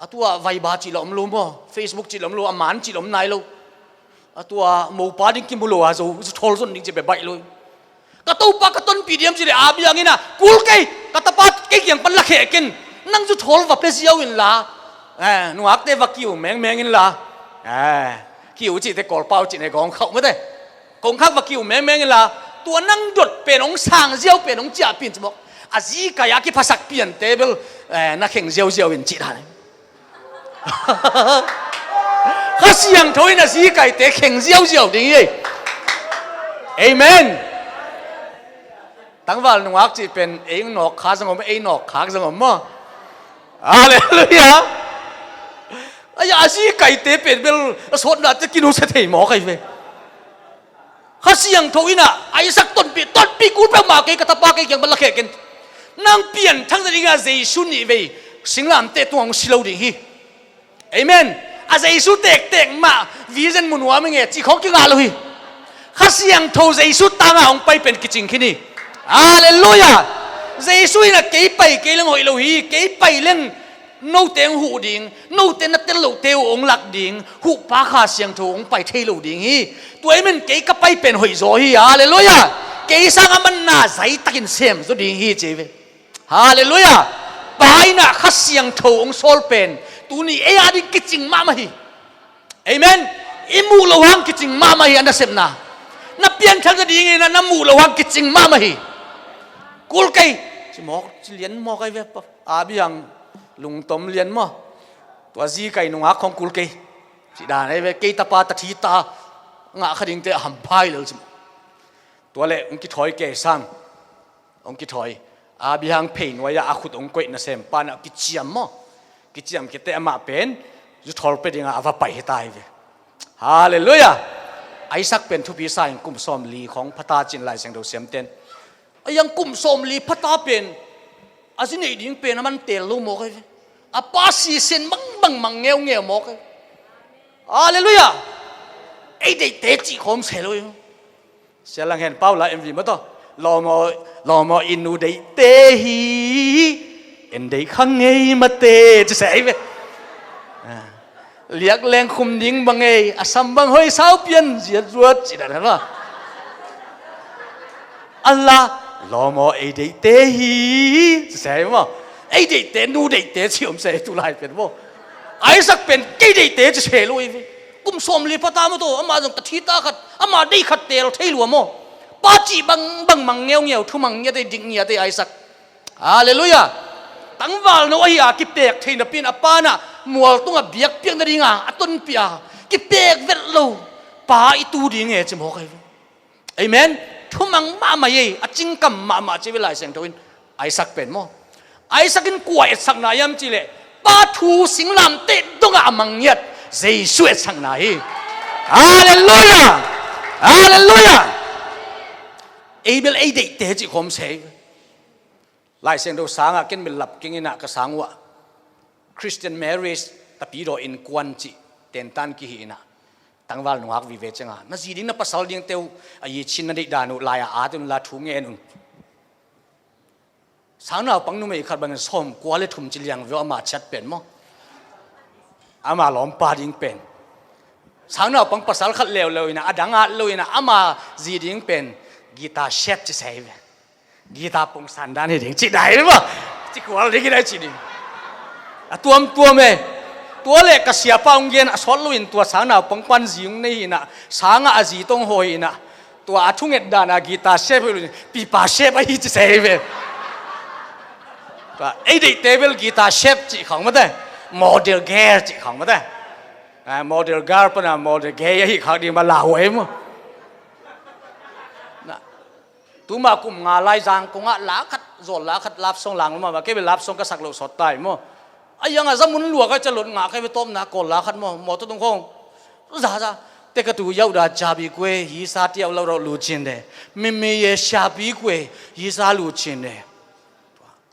A tua Viber cih la om lo maw, Facebook cih la om lo, a man cih la om nai lo. A tua mopa ding kimu lo a zo, zuthawl zon ding cih bia baih lo. Ka Topa ka tonpih diam cih leh a biang in ah, kul kei, ka tapa kei kiang pan lakheh ken. Nang zuthawl va pia ziau inla, eh, nungakte va kiu mengmeng inla, eh, kiu cihte Kawlpau cih nei gawng khauh mate. Kongkhak va kiu mengmeng inla, tua nang dot pen hong sang ziau pen hong ciahpih in ci mawk. A zikai a kiphasak piante bel, eh, na kheng ziauziau in cih dan. Kha Siangtho in a zikaite kheng ziauziau ding hi. Amen. Tangval nungak cih pen ei nawk khak zong om, ei nawk khak zong om maw. Halleluiah. Ai, a zikaite pen bel a sawtnate kinusia thei mawk ai ve. Kha Siangtho in ah Isaac tonpih, tonpih kul peuhmah kei, ka tapa kei kiang pan lakheh ken. Nang pianthak nading a Jesu nih vei singlamteh tungah hong si lo ding hi. Amen. A Jesu tektek mah vision mu nuam i nge cih khawng kingah lo hi. Kha Siangtho Jesu tangah hong pai pen kicing khin hi. Halleluiah. Jesu in ah kei pai kei leng hoih lo hi, kei pai leng note hong huh ding, note na tel lohte uh hong lak ding, huhpa Kha Siangtho hong pai thei lo ding hi. Tua ahih manin kei ka pai pen hoih zaw hi, halleluiah. Kei sang a manna zaitakin sem zaw ding hi ci ve. Halleluiah. Pa in ah Kha Siangtho hong sawl pen tuni ei a ding kicing mahmah hi. Amen. I muh loh hang kicing mahmah hi a nasepna. Na pianthak nadingin ah na muh loh hang kicing mahmah hi. Kul kei. Ci mawk, ci lian mawk ai ve pa. A biang lungtom lian maw. Tua zikai nungak khawng kul kei. Ci dan ai ve, kei tapa ta thi ta ngah kha dingte a hampha hi lel ci maw. Tua leh hong kithawi kei sang. Hong kithawi. A biang phei nuai-ah a khut hong koih nasempa in ah kiciam maw. Kiciam khit teh amah pen zuthawl pia dingah a va pai hi ta hi ve. Halleluiah. Isaac pen thupi sa in kum sawmli khawng phata cin Lai Siangtho siamten. A iang kum sawmli phata pen a zi neih ding pen a man teel lo mawk ai ve. A pa sisen bangbang mang ngeungeu mawk ai. Halleluiah. Ei deihte cih khawm se lo ai. Sia lang hen pau la M V maw tawh. Lawmaw, lawmaw i nu deihte hi. En dei kha ngei mate, ci se ei ve. Liak leng khum ding bang ei, a sam bang hoi sau pian ziat zuat ci dan hel ma. An la lawmaw ei deihte hi, ci se ei maw. Ei deihte, nu deihte ci om se ei tu lai pen maw. Isaac pen kei deihte ci se lo ei ve. Kum sawmli pha ta maw taw, amah zong ka thi ta khat, amah deih khat tel thei lua maw. Pa cih bang bang mang ngeungeu, thu mang ngiat ei, dik ngiat ei Isaac. Halleluiah. Tangvalno ahi a kipek thei napi in a pa in ah mual tungah biakpiak nadinga a tonpih a kipek vet lo pa i tu ding e ci mawk ahi ve. Amen. Thumang mahmah ei, a cingkam mahmah ci ve Lai Siangtho in. Isaac pen maw, Isaac in kua etsakna hiam cihleh pa thu singlamteh dongah a mang ngiat Jesu etsakna hi. Halleluiah. Halleluiah. Ei bel ei deihte cih khawm se ei ve. Lai Siangtho sangah ken bel lap keng in ah ka sang uh ah Christian marriage, tapidaw innkuan cih tentan kihi in ah tangval nungak vive cianga na zi ding na pasal dingte uh a yichin na deih dan uh lai-ah at unla thu ngen un. Sangnaupang numei khat bangin sawmkua le thum ci liang veu ama ciat pen maw. Ama lawmpa ding pen. Sangnaupang pasal khat leuleu in ah a dang at lo in ah ama zi ding pen guitar shep ci se ei ve. Guitar pungsan dan hi ding ci dai maw. Ci kual ding hi dai ci ding. A tuamtuam e. Tua le ka siapa hong gen a sawt lo in tua sangnaupang pan zi hong nei in ah sangah a zi tong hawi in ah tua a thunget dan a guitar shep hi lo in pipa shep ahi ci se ei ve. Tua ei deihte bel guitar shep cih khawng mate. Model girl cih khawng mate. Ah, model girl pan a model gay ahi khak ding ma lauhuai maw. Tuma kum nga lai Zangkong ah la khat, zawl la khat love song lang lo mahmah, kei bel love song ka sak loh sawt tai maw. A yang a zamun luak a ca lot ngah kei ve tawpna kawl la khat maw, mawtaw tung khawng. Za za, teka tu yauh da ca bi kue, hi sa tiau lau rauh lu cin de. Mimi ye sia bi kue, hi sa lu cin de.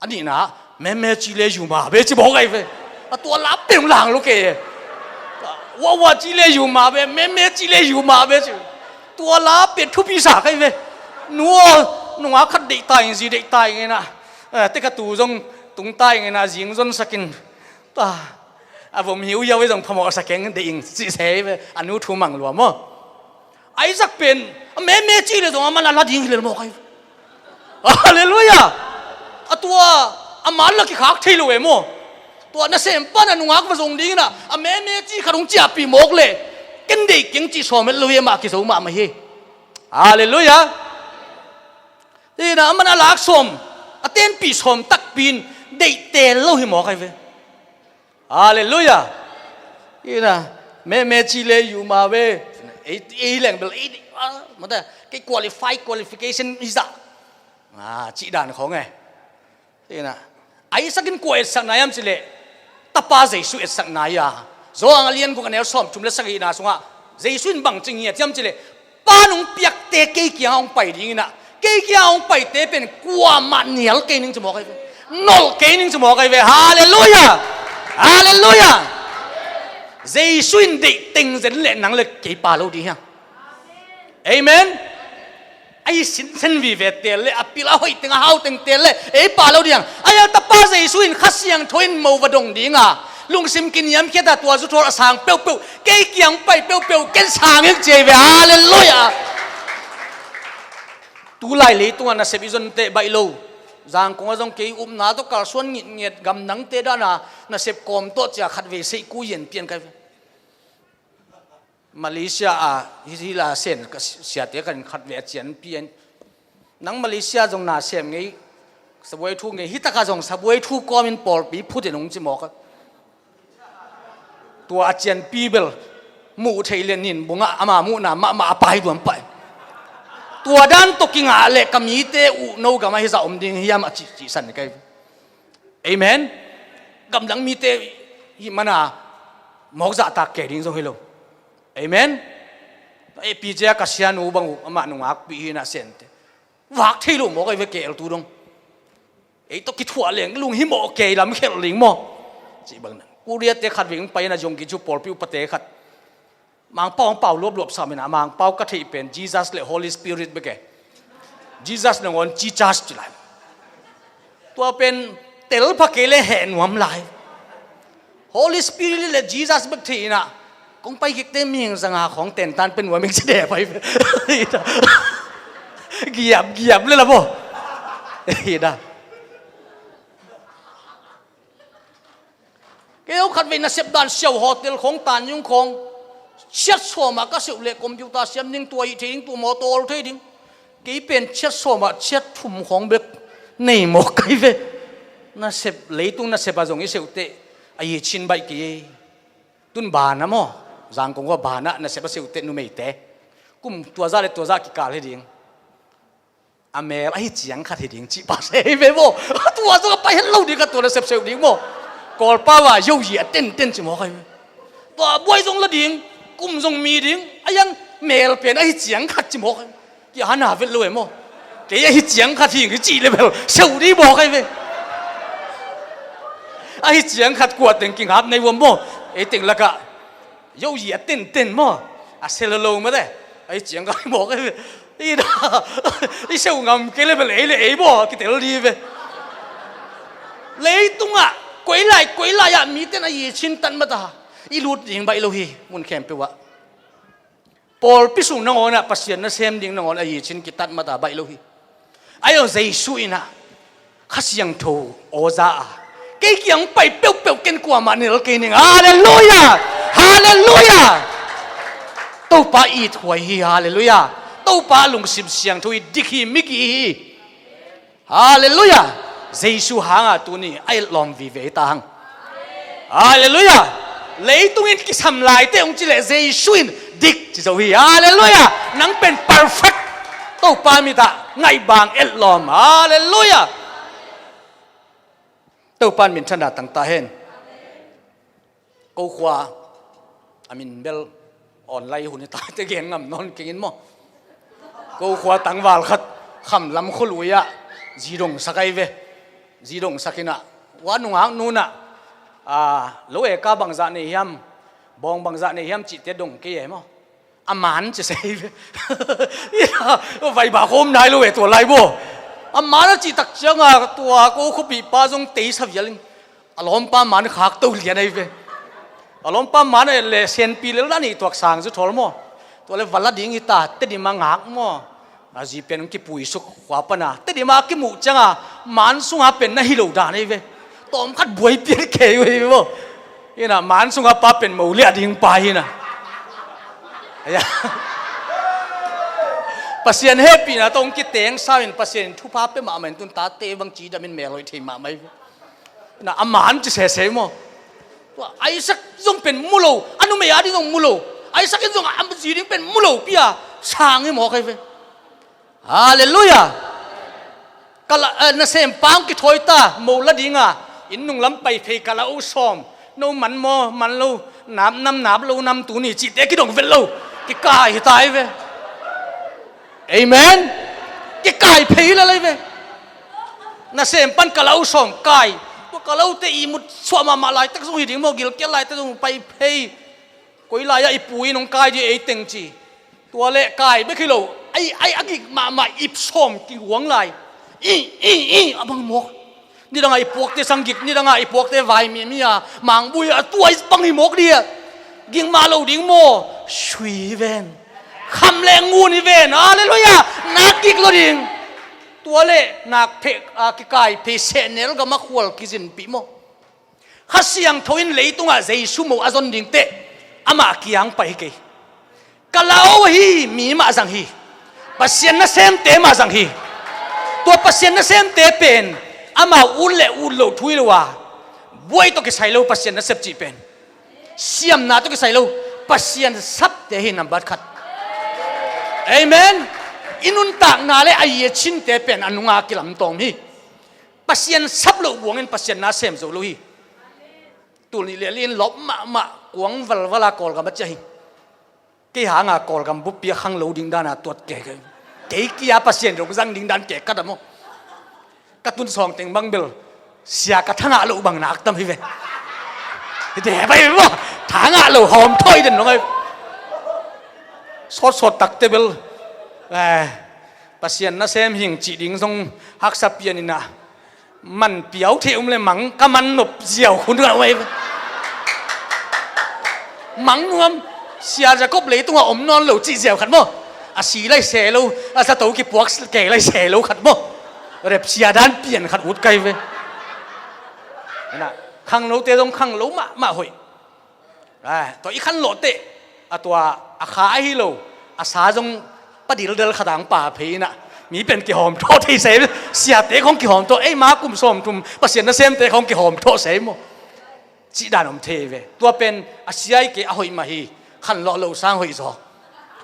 A nihna, meme ci le yuma be ci bawk ahi ve. A tua la peng lang lo kei e. Wawa ci le yuma be, meme ci le yuma be ci. Tua la peng thupi sa kai ve. Nu aw, nungak khat deih ta ing, zi deih ta ing ina. Eh, teka tu zong tung ta ing ina, zing zon sakin. Tua, a vom hiu yau i zong phamawh sa keng deih ing ci se ve. A nu thu mang lua maw. Isaac pen a meme cih le zong a man a la ding hi lel mawk ahi. Halleluiah. A tua a man la kikhak thei lo e maw. Tua nasem pan a nungak va zong dingin a meme cih khat hong ciahpih mawk le ken deih keng cih sawm het lo hi, amah kizo mahmah hi. Halleluiah. Ina a man a lak sawm, a tenpih sawm takpi in deih tel lo hi mawk ahi ve. Halleluiah. Ina, meme ci le yuma ve. Ei, ei leng bel, ei, ah, mata, kei qualify, qualification i zah. Ah, cih dan khawng e. Ina, Isaac in kua etsakna hiam cih leh, tapa Jesu etsakna hi a. Johan a lian guk a neu sawm thum le sagihna sungah, Jesu in bang ci ngiat hiam cih leh, Pa nong piakte kei kiangah hong pai ding ina, kei kiangah hong paite pen kuamah nial kei ning ci mawk ahi ve. Nolh kei ning ci mawk ahi ve. Halleluiah. Halleluiah. Jesu in deih teng zen le nang le kei pa lo ding hiam? Amen. A i sinsen vive tel le, a pil a hoih teng, a hau teng tel le ei pa lo ding hiam? A i a tapa Jesu in Kha Siangtho in mo va dong dinga, lungsim kiniamkhiat a tua zuthawl a sang peuhpeuh kei kiang pai peuhpeuh ken sang ing ci ahi ve. Halleluiah. Tulai leitungah nasep i zon teh baih lo. Zangkong a zong kei upna tawh kalsuan ngitnget, gamdangte dana nasep kawm tawh cia khatvei seih ku yen pian kai ve. Malaysia a hi, hi la sen ka si-, siate kan khatvei a cianpi an. Nang Malaysia zong na sem ngei, sabuai thu ngei, hi taka zong sabuai thu kawmin pawlpi phut in hong ci mawk a. Tua a cianpi bel muh theih le nin bungah ama muhna mahmah a pai duam pai. Tua dan tawh kingah le ka mite uh no gamah hi zah om ding hiam a cih, cihsan kai. Amen. Gamdang mite hih mana mawk zahtak kei ding zong hi lo. Amen. Epi cia ka sianu bang uh amah nungakpih hi na sente. Vak thei lo mawk ahi ve kei el tu dong. Ei tawh kithuah leng lunghimawh kei lam khelh ling maw. Cih bang nang Korea te khat veng pai na zong kicu pawlpi upate khat. Mangpau ang pau luapluap sa mina, Mangpau ka theih pen Jesus le Holy Spirit bek e. Jesus nangawn Jesus ci lai. Tua pen Tel pha kei le heh nuam lai. Holy Spirit le Jesus bek thei inah kong pai kikte mihing zanga khawng tentan pe nuam ing ci deh pai. Giap giap le la bo. Ida. Kei hong khat vei nasep dan siau hotel khawng tan yung khawng. Chiat sawmah ka seuh leh computer siam ding, tua ih thei ding, tua mawtaw ol thei ding. Kei pen chiat sawmah chiat thum khawng bek nei mawk kai ve. Nasep, leitung nasep a zong i seuhteh a ih chin baih kei. Tun banah maw, zangkong ua banah nasep a seuhteh numeite kum tuazah le tuazah kikal hi ding. A mel ahi ciang khat hi ding cih pa se hi ve maw. Tua zong a pai het lo ding kha, tua nasep seuh ding maw. Kawlpau a yoyi a tenten ci mawk ahi ve. Tua buai zong la ding, kum zong mi ding, a yang mel pen ahi ciang khat ci mawk ahi ve. Ki hana vet lo e maw. Kei ahi ciang khat hi ngi cih le bel seuh ding mawk ahi ve. Ahi ciang khat kua teng kingap nei uam maw. Ei teng lakah yoyi a tenten maw. A sel lo mate. Ahi ciang khat mawk ahi ve. I da, i seuh ngam kei le bel ei le ei maw kitel ding ve. Leitungah koilai koilai ah miten a ih chin tan mata i lut ding baih lo hi. Mun khempeuh ah pawlpi sung nangawnah Pasian nasem ding nangawn a ih chin kitat mata baih lo hi. Ahi zong Jesu inah Kha Siangtho aw za a kei kiang pai peuhpeuh ken kuamah nel kei ning. Halleluia. Halleluia. Topa ithuai hi. Halleluia. Topa lungsim siangtho hi. Dik hi, migi hi. Halleluia. Jesu hanga tuni a etlawm vive hi ta hang. Halleluia. Leitungin kisam laite hong cileh Jesu in dik ci zo hi. Halleluia. Nang pen perfect. Topa mitah ngaihbang etlawm. Halleluia. Topa in minthanna tangta hen. Ko khua a min bel online hun hi ta te gen ngam nawn kengin maw. Ko khua tangval khat Kham lam khualui ah zi dongsak ahi ve. Zi dongsak inah ua nungak nunah lo e ka bangzah nei hiam, bawng bangzah nei hiam cihte dong kei e maw. A man ci se hi ve. Ina vaiba khawm nai lo e tua lai baw. A man a cihtak cianga tua ko khuapihpa zong teisa vialin a lawmpa man khak to lian ahi ve. A lawmpa man a et le senpi lel dan hi tuak sang zu thawl maw. Tua le vala ding hi ta, Tedim a ngak maw. A zi pen kipui suk khua pana Tedim a kimuh cianga man sunga pen na hi lo dan ahi ve. Tawm khat buai pian kei uh hi ve maw. Ina man sunga pa pen mo liah ding pa hina. Pasian hehpihna tawh kiteng sau in Pasian thupha pe mahmah in tun tate bang cidamin mel hoih thei mahmah hi ve. Na a man ci sese maw. Tua Isaac zong pen mu lo, a numei a ding zong mu lo. Isaac in zong a zi ding pen mu lo pia sang hi mawk ahi ve. Halleluia. Ka la, eh, nasem pang kithawi ta mo la dinga inn nung lam pai phei ka la uh sawm. No man maw man lo, nap nam nap lo nam tuni cihte kidong vet lo. Kikai hi ta ahi ve. Amen. Kikai phei la lai ve. Nasem pan ka la uh sawm kai. Tua ka la uh te i mut suah mahmah laitak zong hi ding maw, gilkial laitak zong pai phei. Koi lai-ah i pu in hong kai dih ei teng ci. Tua leh kai bek hi lo, ai, ai a gik mahmah ip sawm kihuang lai. I, i, i, a bang mawk. Nidangah i puakte sanggik, nidangah i puakte vai mi, mi a mangbui a tua i bang hi mawk dih. Ging mah lo ding maw, sui hi ven. Kham leh ngun hi ven. Halleluiah. Nak gik lo ding. Tua leh nak pheh, a, kikai phei sehnel gamah khual kizinpih maw. Kha Siangtho in leitungah Jesu moh a zon dingteh amah kiang pai hi kei. Ka lau hi, mi mah zang hi. Pasian nasemte mah zang hi. Tua Pasian nasemte pen amau ut le ut loh thu hi lo a, buai tawh kisai lo Pasian nasep cih pen. Siamna tawh kisai lo, Pasian sapte hi nambat khat. Amen. I nuntakna le a yachinte pen a nunga kilamtawm hi. Pasian sap loh buangin Pasian na sem zo lo hi. Tul nih leh li in lawp mahmah kuang valvala Kawlgam a ciah hi. Kei hanga Kawlgam buppi a khang lo ding dana tuat kei kei. Kei kia Pasian dong zang ding dan kei ka dam aw. Ka tun sawng teng bang bel sia ka thangah loh bang nak tam hi ve. Hi te bai ve maw. Thangah loh hawm thawi den dong ai. Sawtsawt takte bel, eh, Pasian nasem hing cih ding zong haksa pian inah. Man piau thei um le mang ka man nop ziau khun khat om ei ve. Mang nuam, Sia Jacob leitungah om nawn lo cih ziau khat maw? A si lai se lo, a zato kipuak kei lai se lo khat maw? Rep sia dan pian khat ut kai ve. Ina, khanglote zong khanglo mahmah hoih. Ai, tua i khanlawh teh, a tua a kha ahi lo, a sa zong padildel khatang pa phei inah, mi pen kihawm thawh thei se, siate khong kihawm thawh, ei ma kum sawmthum Pasian nasemte khong kihawm thawh se maw? Cih dan om thei ve. Tua pen a sia i kei a hoih mah hi, khanlawh lo sang hoih zaw.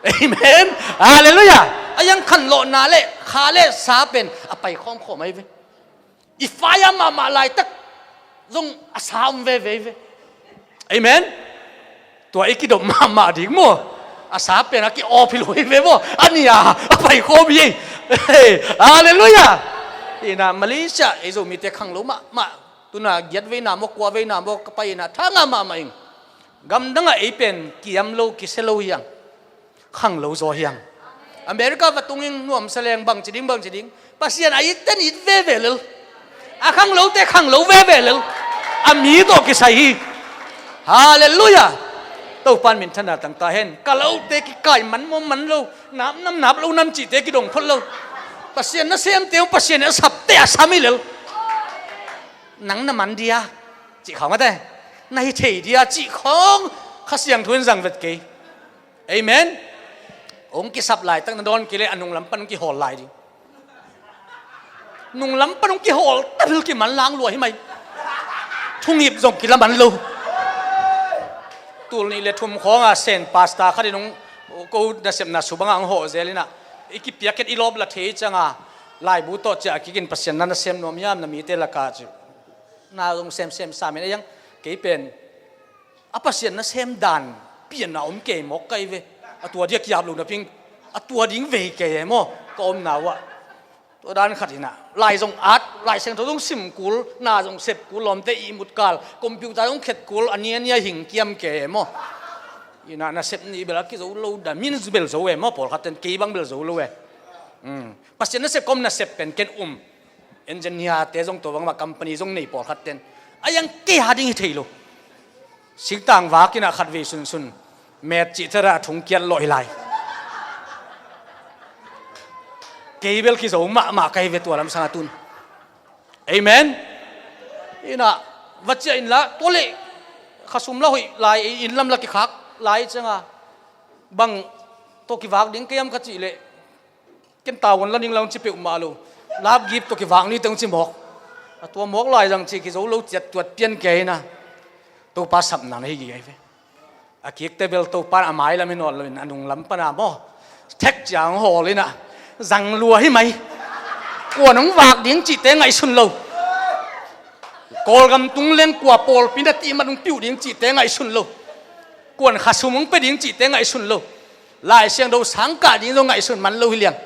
Amen. Halleluiah. A yang khanlawhna le kha le sa pen a pai khawmkhawm ahi ve. I fire mahmah laitak zong a sa om veve ve. Amen. Tua i kidop mahmah ding maw? A sa pen a ki-awp hi lo hi ve maw? A nia a pai khawm hi ei. Halleluiah. Ina Malaysia ei Zomite khanglo mahmah. Tuna giat veina maw, kua veina maw ka pai ina thanga mahmah ing. Gamdangah ei pen kiam lo, kisia lo hiang. Khanglo zaw hiang. America va tungin nuamsa leng bangci ding, bangci ding. Pasian a itte it veve lel. A khanglote khanglo veve lel. A mi tawh kisai hi. Halleluiah. Topan minthanna tangta hen. Ka lote kikai man maw man lo. Nap nam nap lo nam cihte kidong phot lo. Pasian nasemte uh Pasian a sapte a sam hi lel. Nang na man dia cih khawng a te. Na hi thei dia cih khawng Kha Siangtho in zang vet kei. Amen. Hong kisap laitak na dawn kei le a nunglam pan hong kihawl lai ding. Nunglam pan hong kihawl tabil kiman lang lua hi mai. Thungip zong kilaman lo. Tul nih le thum khawnga Sen pasta khatin hong ko nasepna subanga hong hawh zel inah i kipiak khet i lawp la thei canga laibu tawh ciah kikin Pasian na nasem nuam hiam na mite laka ci. Na zong semsem samin a yang kei pen a Pasian nasem dan pianna om kei mawk kai ve. A tua dia kiap lo naping a tua ding vei kei e maw ka omna uh ah. Tua dan khat inah lai zong at, Lai Siangtho zong sim kul, na zong sep kul, lawmte ihmut kal, computer zong khet kul, a nia nia hing kiam kei e maw? Inah nasep nih bel a kizo lo da, min bel zo e maw, pawlkhat ten kei bang bel zo lo e. Pasian nasep kom nasep pen ken um. Engineer-te zong tua bangmah company zong nei pawlkhat ten a yang kei a ding hi thei lo. Singtang vak inah khatvei sunsun met cih thara a thung kiat lawh hi lai. Kei bel kizo mahmah kai ve tua lamsang a tun. Amen. Inah va ciah inla tua le khasum la hoih lai, inn lam la kikhak lai cianga bang tawh kivak ding kei am ka cih leh ken tavuan la ning la hong ci peuhmah lo. Love gift tawh kivak ni teng hong ci mawk. A tua mawk lai zang ci kizo lo ciat tuat pian kei na. Topa sapna na hi gige ve. A kikte bel Topa a mai lam hi nawn loin a nung lam pana maw? Thek ciang hawl inah zang lua hi mai. Kuan hong vak ding cihte ngaihsun lo. Kawlgam tung leng kua pawlpi na tihmat hong piuh ding cihte ngaihsun lo. Kuan khasum hong pia ding cihte ngaihsun lo. Lai Siangtho sang kah ding zong ngaihsun man lo hi liang.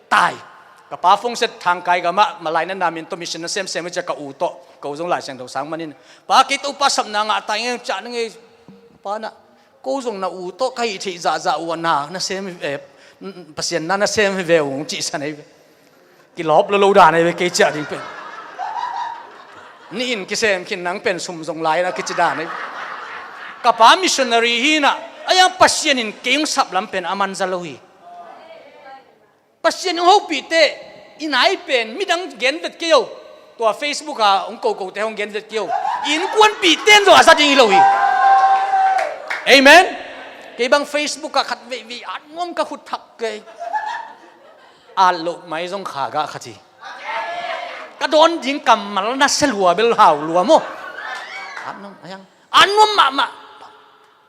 Tai. Ka pa Fongset Thangkai gamah malai na namin tawh mission na semsem hi cia ka u tawh ko zong Lai Siangtho sang manin pa kei Topa sapna ngah tai ngei ciah na ngei. Pa na ko zong na u tawh ka hih theih zahzah uh a na na sem hi ve. Pasian na na sem hi ve ung cihsan hi ve. Kilawp lo lo dan ahi ve kei ciah ding pen. Nihin kisem khin nang pen sum zong lai na kici dan ahi. Ka pa missionary hi na a yang Pasian in kei hong sap lam pen a manza lo hi. Pasian hong hopihte i nai pen midang gen vet kei o. Tua Facebook a hong kokote hong gen vet kei o. Innkuanpihte in zong a za ding hi lo hi. Amen. Kei bang Facebook a khat veivei at nuam ka khut thak kei. At loh mai zong kha gah khat hi. Ka dawn ding kammal na sia lua bel hau lua maw? At nuam a hiang. At nuam mahmah.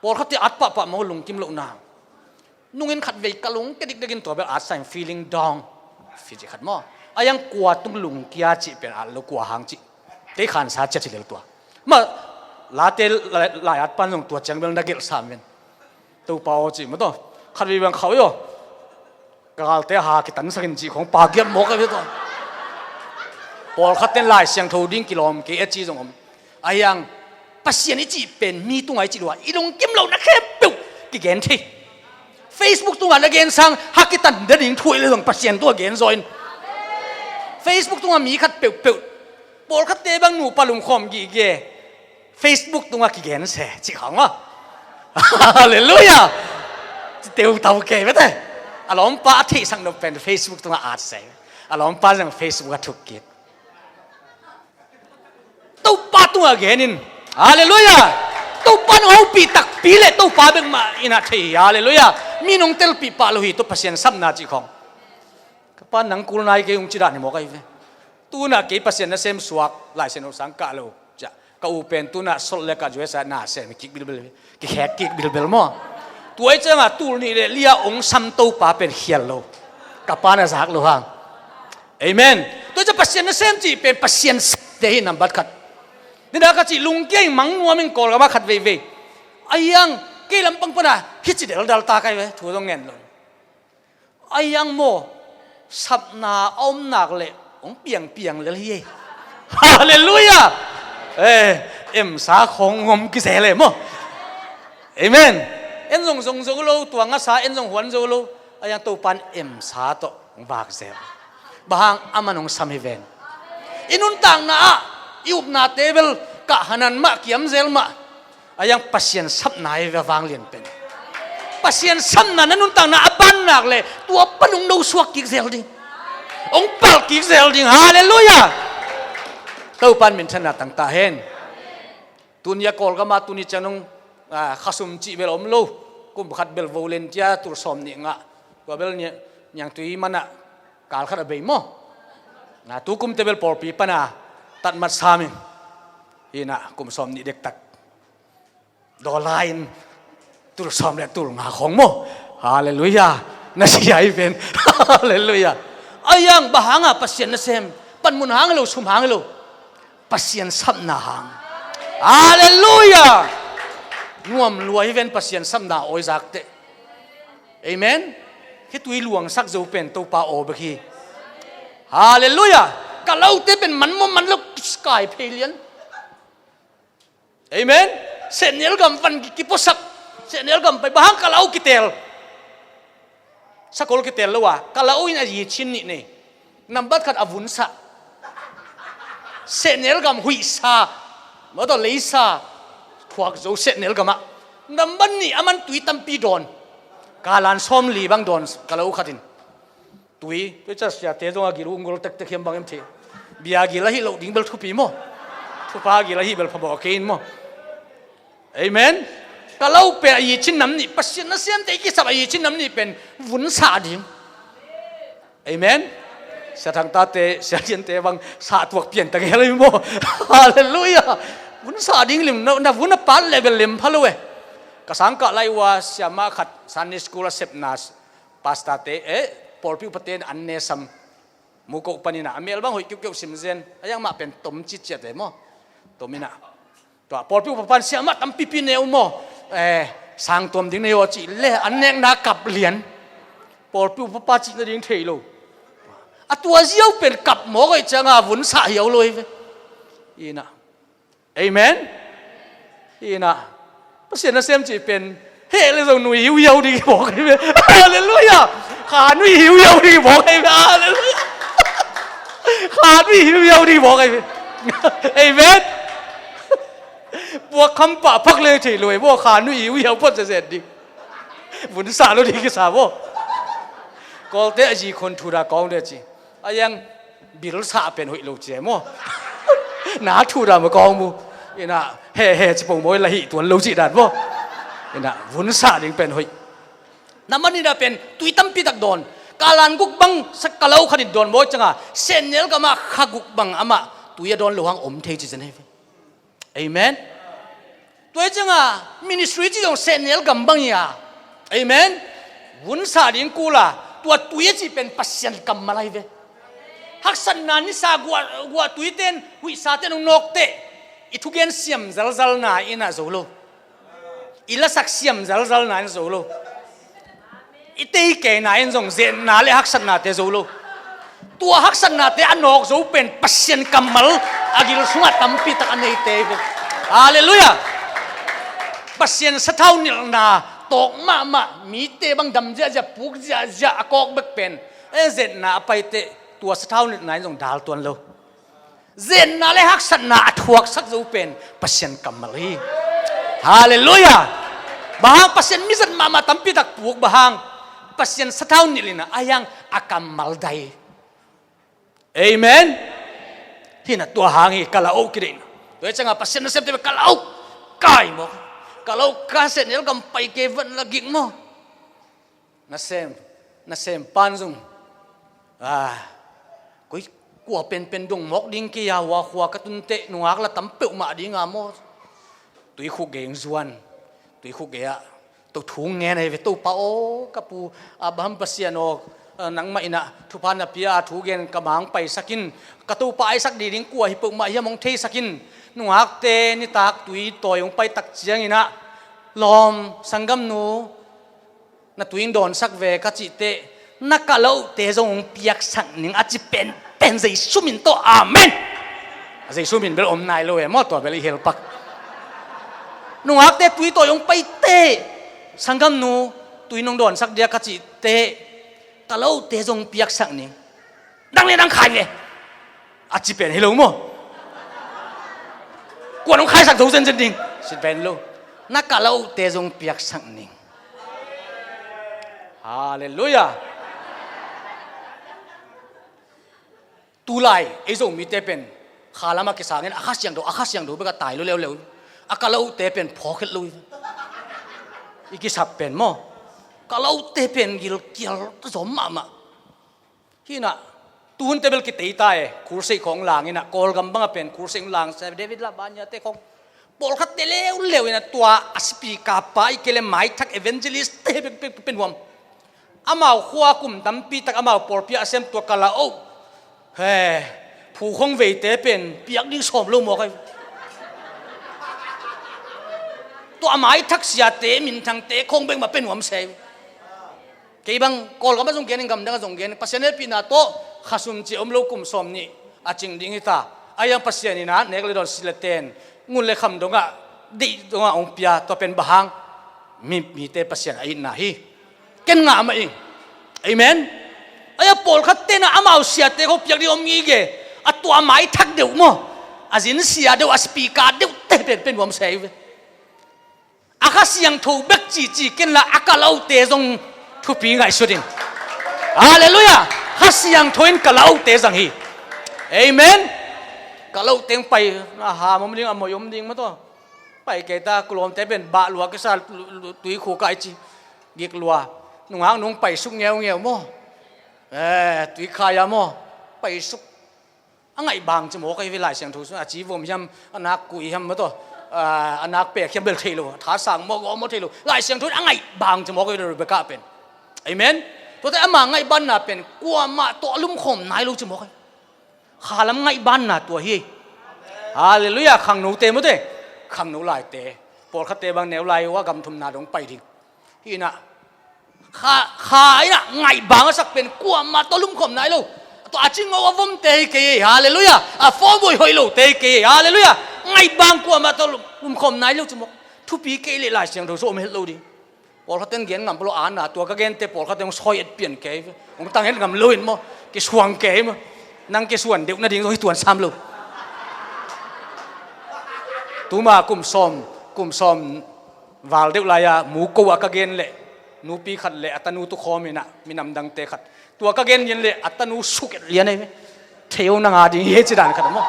Pawlkhatte at pahpah maw lungkim lohna. Nungin khat vei ka lungkia dikdikin tua bel at sa in feeling down. Fiji khat maw? A yang kua tung lungkia cih pen at lo kua hang cih. Kei khansa cia ci lel tua. Ma late lai at pan zong tua ciang bel na gelh sam ven. Topa aw cih maw taw. Khat vei bang khauh aw. Ka galte ha kitansakin cih khong pa giap mawk a ve taw. Pawlkhat ten Lai Siangtho ding kilawm kei a ci zong om. A hiang Pasian i cih pen mi tunga i cih lua i lungkim lohna khempeuh kigen thei. Facebook tunga na gen sang ha kitan da ding thuai le zong Pasian tunga gen zaw in. Facebook tunga mi khat peuhpeuh Pawlkhatte bang nupa lumkhawm gige, Facebook tungah kigen se cih khawng maw. Halleluiah. Ci teutau kei bete. A lawmpa a theihsak nop pen Facebook tungah at se. A lawmpa zong Facebook a thuk kik. Topa tungah genin. Halleluiah. Topa nong hopih takpi le Topa bek mah in a thei hi. Halleluiah. Mi nong telpih pah lo hi, tua Pasian sapna cih khawng. Ka pa, nang kul nai kei ung, ci dan hi mawk ahi ve. Tunah kei Pasian nasem suak, Lai Siangtho sang kah lo. Ciah, ka u pen tunah Salt Lake ah, U S A na sem kik bilbel, kikhek kik bilbel maw. Tua ih ciangah tul nih le li-a ong sam Topa pen khial lo. Ka pa na zak lo hang. Amen. Tua ih ciah Pasian nasem cih pen Pasian septe hi nambat khat. Nidang ka cih lungkia ing, mang nuam ing, Kawlgam ah khat veivei. Ahi hang kei lampang pana hici deldal ta kai ve, thu zong ngen lo. Ahi hang maw, sapna a om nak leh hong piangpiang lel hi ei. Halleluiah. Eh, emsa khawng hong om kizel e maw. Amen. En zong zong zo lo, tua ngasa en zong huan zo lo. Ahi hang Topan emsa tawh hong vak zel. Bang hang, aman hong sam hi ven. I nuntakna ah i upnate bel kah hanan mah, kiamzel mah. Ahi hang Pasian sapna hi ve, a vanglian pen. Pasian sapna na nuntakna a ban nak leh tua pan hong nosuak kik zel ding, hong palh kik zel ding. Halleluiah. Topan minthanna tang ta hen. Tuni a Kawlgam ah tuni ciang nong, ah, khasum cih bel om lo. Kum khat bel vo len tia tul sawm nih ngah. Tua bel nia-, niangtui manah kal khat a bei maw. Na tu kumte bel pawlpi pana tatmat sam in. Hi na, kum sawm nih dektak dollar in tul sawm le tul nga khawng maw. Halleluiah. Na sia hi ven. Halleluiah. Ahi hang bang hanga Pasian nasem? Panmun hang hi lo, sum hang hi lo. Pasian sapna hang. Halleluiah. Nuam lua hi ven Pasian sapna awi zak teh. Amen. Khitui luangsak zo pen Topa aw bek hi. Halleluiah. Ka lote pen man maw, man lo, kai phei lian. Amen. Sehnel gam van ki-, kipuasak. Sehnel gam pai, bang hang ka lo kitel. Sakol kitel lo a, ka lo in a yi chin nih nei. Nambat khat a vun sah. Sehnel gam huih sa. Maw, tawh lei sa. Thuak zo sehnel gam ah. Nambat nih, aman tui tampi dawn. Kalan sawmli bang dawn ka lo khat in. Tui, tui ciah siate zong a gil uh ung gol tektek hiam, bang em thei. Bia gil ahi loh ding bel thupi maw. Thupha gil ahi bel phamawh kei in maw. Amen. Ka lo pen a yi chin nam nih, Pasian nasemte i kisap a yi chin nam nih pen vun sah ding. Amen. Sia Thang tate, Sia Liante bang sah tuak pian tak hel hi maw. Halleluiah. Vun sah ding lim, na, na vun a pat leh bel lem pha lo e. Ka sangkah lai uh a siamah khat Sunday school a sepna, pastor te, eh, pawlpi upate in an ne sam. Mukoh panin ah a mel bang hoih kiukiu sim zen. Ahi hang mah pen tom citciat e maw. Tom in ah. Tua pawlpi upa pan siamah tampipi ne uh maw. Eh, sang tuam ding nei aw cih leh an nekna kap lian. Pawlpi upa pa cih nading thei lo. A tua ziau pen kap mawk ahih ciangin a vun sah hiau lo hi ve. Ina. Amen. Ina. Pasian nasem cih pen heh le zong nui hiuhiau ding hi mawk hi ve. Halleluiah. Kha nui hiuhiau ding hi mawk hi ve. Halleluiah. Kha nui hiuhiau ding hi mawk hi ve. Amen. Puak kham pah phak le thei lo hi maw, kha nui hiuhiau phot zezen ding. Vun sah lo ding kisa maw. Kawlte a zi khon thu da kawng de ci. A yang bil sah pen hoih lo ci e maw. Na thu da ma kawng mu. Ina he he ci pong maw, la hih tuan lo ci dan maw. Ina vun sah ding pen hoih. Na man ina pen tui tampi tak dawn. Kalan guk bang sa ka lo khat in dawn maw cianga. Sehnel gam ah kha guk bang amah tui a dawn lo hang om thei ci zen hi ve. Amen. Tua hi cianga ministry cih zong sehnel gam bang hi a. Amen. Vun sah ding kul a, tua tui a cih pen Pasian kammal ahi ve. Haksatna nisa guah, guah tuite in, huihsate in hong nawk teh, i thugen siam zalzalna in a zo lo. I lasak siam zalzalna in zo lo. I teikeina in zong zetna le haksatnate zo lo. Tua haksatnate a nawk zo pen Pasian kammal a gil sungah tampi tak a neite hi ve. Halleluiah. Pasian sathau nilhna tawk mahmah, mite bang dam ziahziah, puk ziahziah a kawk bek pen, eh, zetna a paiteh tua sathau nilhna in zong dal tuan lo. Zenna le haksatna a thuaksak zo pen Pasian kammal hi. Halleluiah. Bang hang? Pasian mizat mahmah tampi tak puk. Bang hang? Pasian sathau nilh in ah, a hiang a kammal dai. Amen. Hi na, tua hang hi, ka la-oh kideihna. Tua hi ciangah Pasian nasemte bek ka la-oh kai mawk. Ka la-oh ka seh, nelgam pai kei ven la gik maw. Nasem, nasem pan zong, ah, koi, kua penpen dong mawk ding kei a, hua khua ka tun teh nungak la tam peuhmah ding a maw. Tuikhuk gei hong zuan, tuikhuk gei ah, to thu ngen ahi ve. Topa aw, ka pu Abraham Pasian aw, nangmah in ah thupha na pia a, thu gen ka mang paisak in, ka topa Isaac diding kua hi peuhmah hiam hong theisak in. Nungakte nitak tui tawi hong pai tak ciangin ah, lawm, sanggamnu, na tui hong dawnsak ve ka cih teh, na ka la-ohte zong hong piaksak ning a ci penpen Jesu min tawh, amen. Jesu min bel om nai lo e maw, tua bel i helpak. Nungakte tui tawi hong pai teh, sanggamnu, tui nong dawnsak dia ka cih teh, ka la-ohte zong hong piaksak ning. Dang le dang khai ve a ci pen hi lo maw. Kua nong khaisak zo zenzen ding ci pen lo. Na ka la-ohte zong piaksak ning. Halleluiah. Tulai ei Zomite pen kha lam a kisangin a Kha Siangtho, a Kha Siangtho bek a tai lo leuleu. A ka la-ohte pen phawk het lo hi. I kisap pen maw. Ka la-ohte pen gilkial zom mahmah. Hi na, tuhunte bel kitei ta e, crusade khawng lang in ah, Kawlgam bang a pen crusade hong lang, David Labania te khawng. Pawlkhatte leuleu in ah, tua a speaker pa i kei le maithak evangelist te bek, bek, bek pen huam. Amau khua kum tampi tak amau pawlpi ah a sem, tua ka la-oh, he, phu khawng veite pen piak ding sawm lo mawk ahi. Tua a maithak siate, minthangte khawng bek mah pen huam se. Kei bang Kawlgam ah zong gen ing, gamdang ah zong gen ing, Pasian hehpihna tawh khasum cia om lo kum sawmnih a cing ding hi ta. A hiang Pasian in ah nek le dawn, silh le ten, ngun le kham dongah, deih dongah hong pia, tua pen bang hang? Mi, mite Pasian a itna hi. Ken ngah mah ing. Amen. A hiang pawlkhatte in ah amau siate khawng piak ding om ngige. A tua a maithak deuh maw, a zin sia deuh, a speaker deuh te pen pen huam se hi ve. A Kha Siangtho bek cici ken la, a ka la-ohte zong thupi ngaihsut in. Halleluiah. Kha Siangtho in ka la-ohte zang hi. Amen. Ka la-ohte hong pai, a ham om ding, a moi om ding maw tawh. Pai kei ta, kulawmte pen bah lua kisa, tuikhuk ah i ci. Gik lua. Nungak nung paisuk ngeungeu maw. Eh, tuikhai ah maw. Paisuk. A ngaih bang ci mawk ahi ve. Lai Siangtho sung a ci vom hiam, a nak kui hiam maw tawh, a, a nak pek hiam bel thei lo, tha sang maw gawm maw thei lo. Lai Siangtho in a ngaih bang ci mawk ahi ve Rebekah pen. Amen. Tuate ama ngaihbanna pen kuamah tawh a lumkhawm nai lo ci mawk ahi. Khalam ngaihbanna tua hi. Halleluiah. Khangnote maw te, khangno laite, pawlkhatte bang neu lai uh a gam thumna dong pai ding. Hi na, kha, kha in ah ngaihbang a sak pen kuamah tawh lumkhawm nai lo. Tua a cingo a vomte hi kei ei. Halleluiah. A fawm hoih hoih lote hi kei ei. Halleluiah. Ngaihbang kuamah tawh lum, lumkhawm nai lo ci mawk. Thupi kei leh Lai Siangtho sung om het lo ding. Pawlkhatte in gen ngam pah lo, a na, tua ka gente pawlkhatte hong sawi et pian kei ve. Hong tang het ngam lo in maw. Kisuang kei maw. Nang kisuan deuh nading zong hi tuan sam lo. Tuma kum sawm, kum sawm val deuh lai-a muko ah ka gen leh, nupi khat leh a tanu tukhawm in ah, minam dangte khat. Tua ka gen lian leh a tanu suk et lian ahi ve. Thei o, nang a ding hi e ci dan khat maw.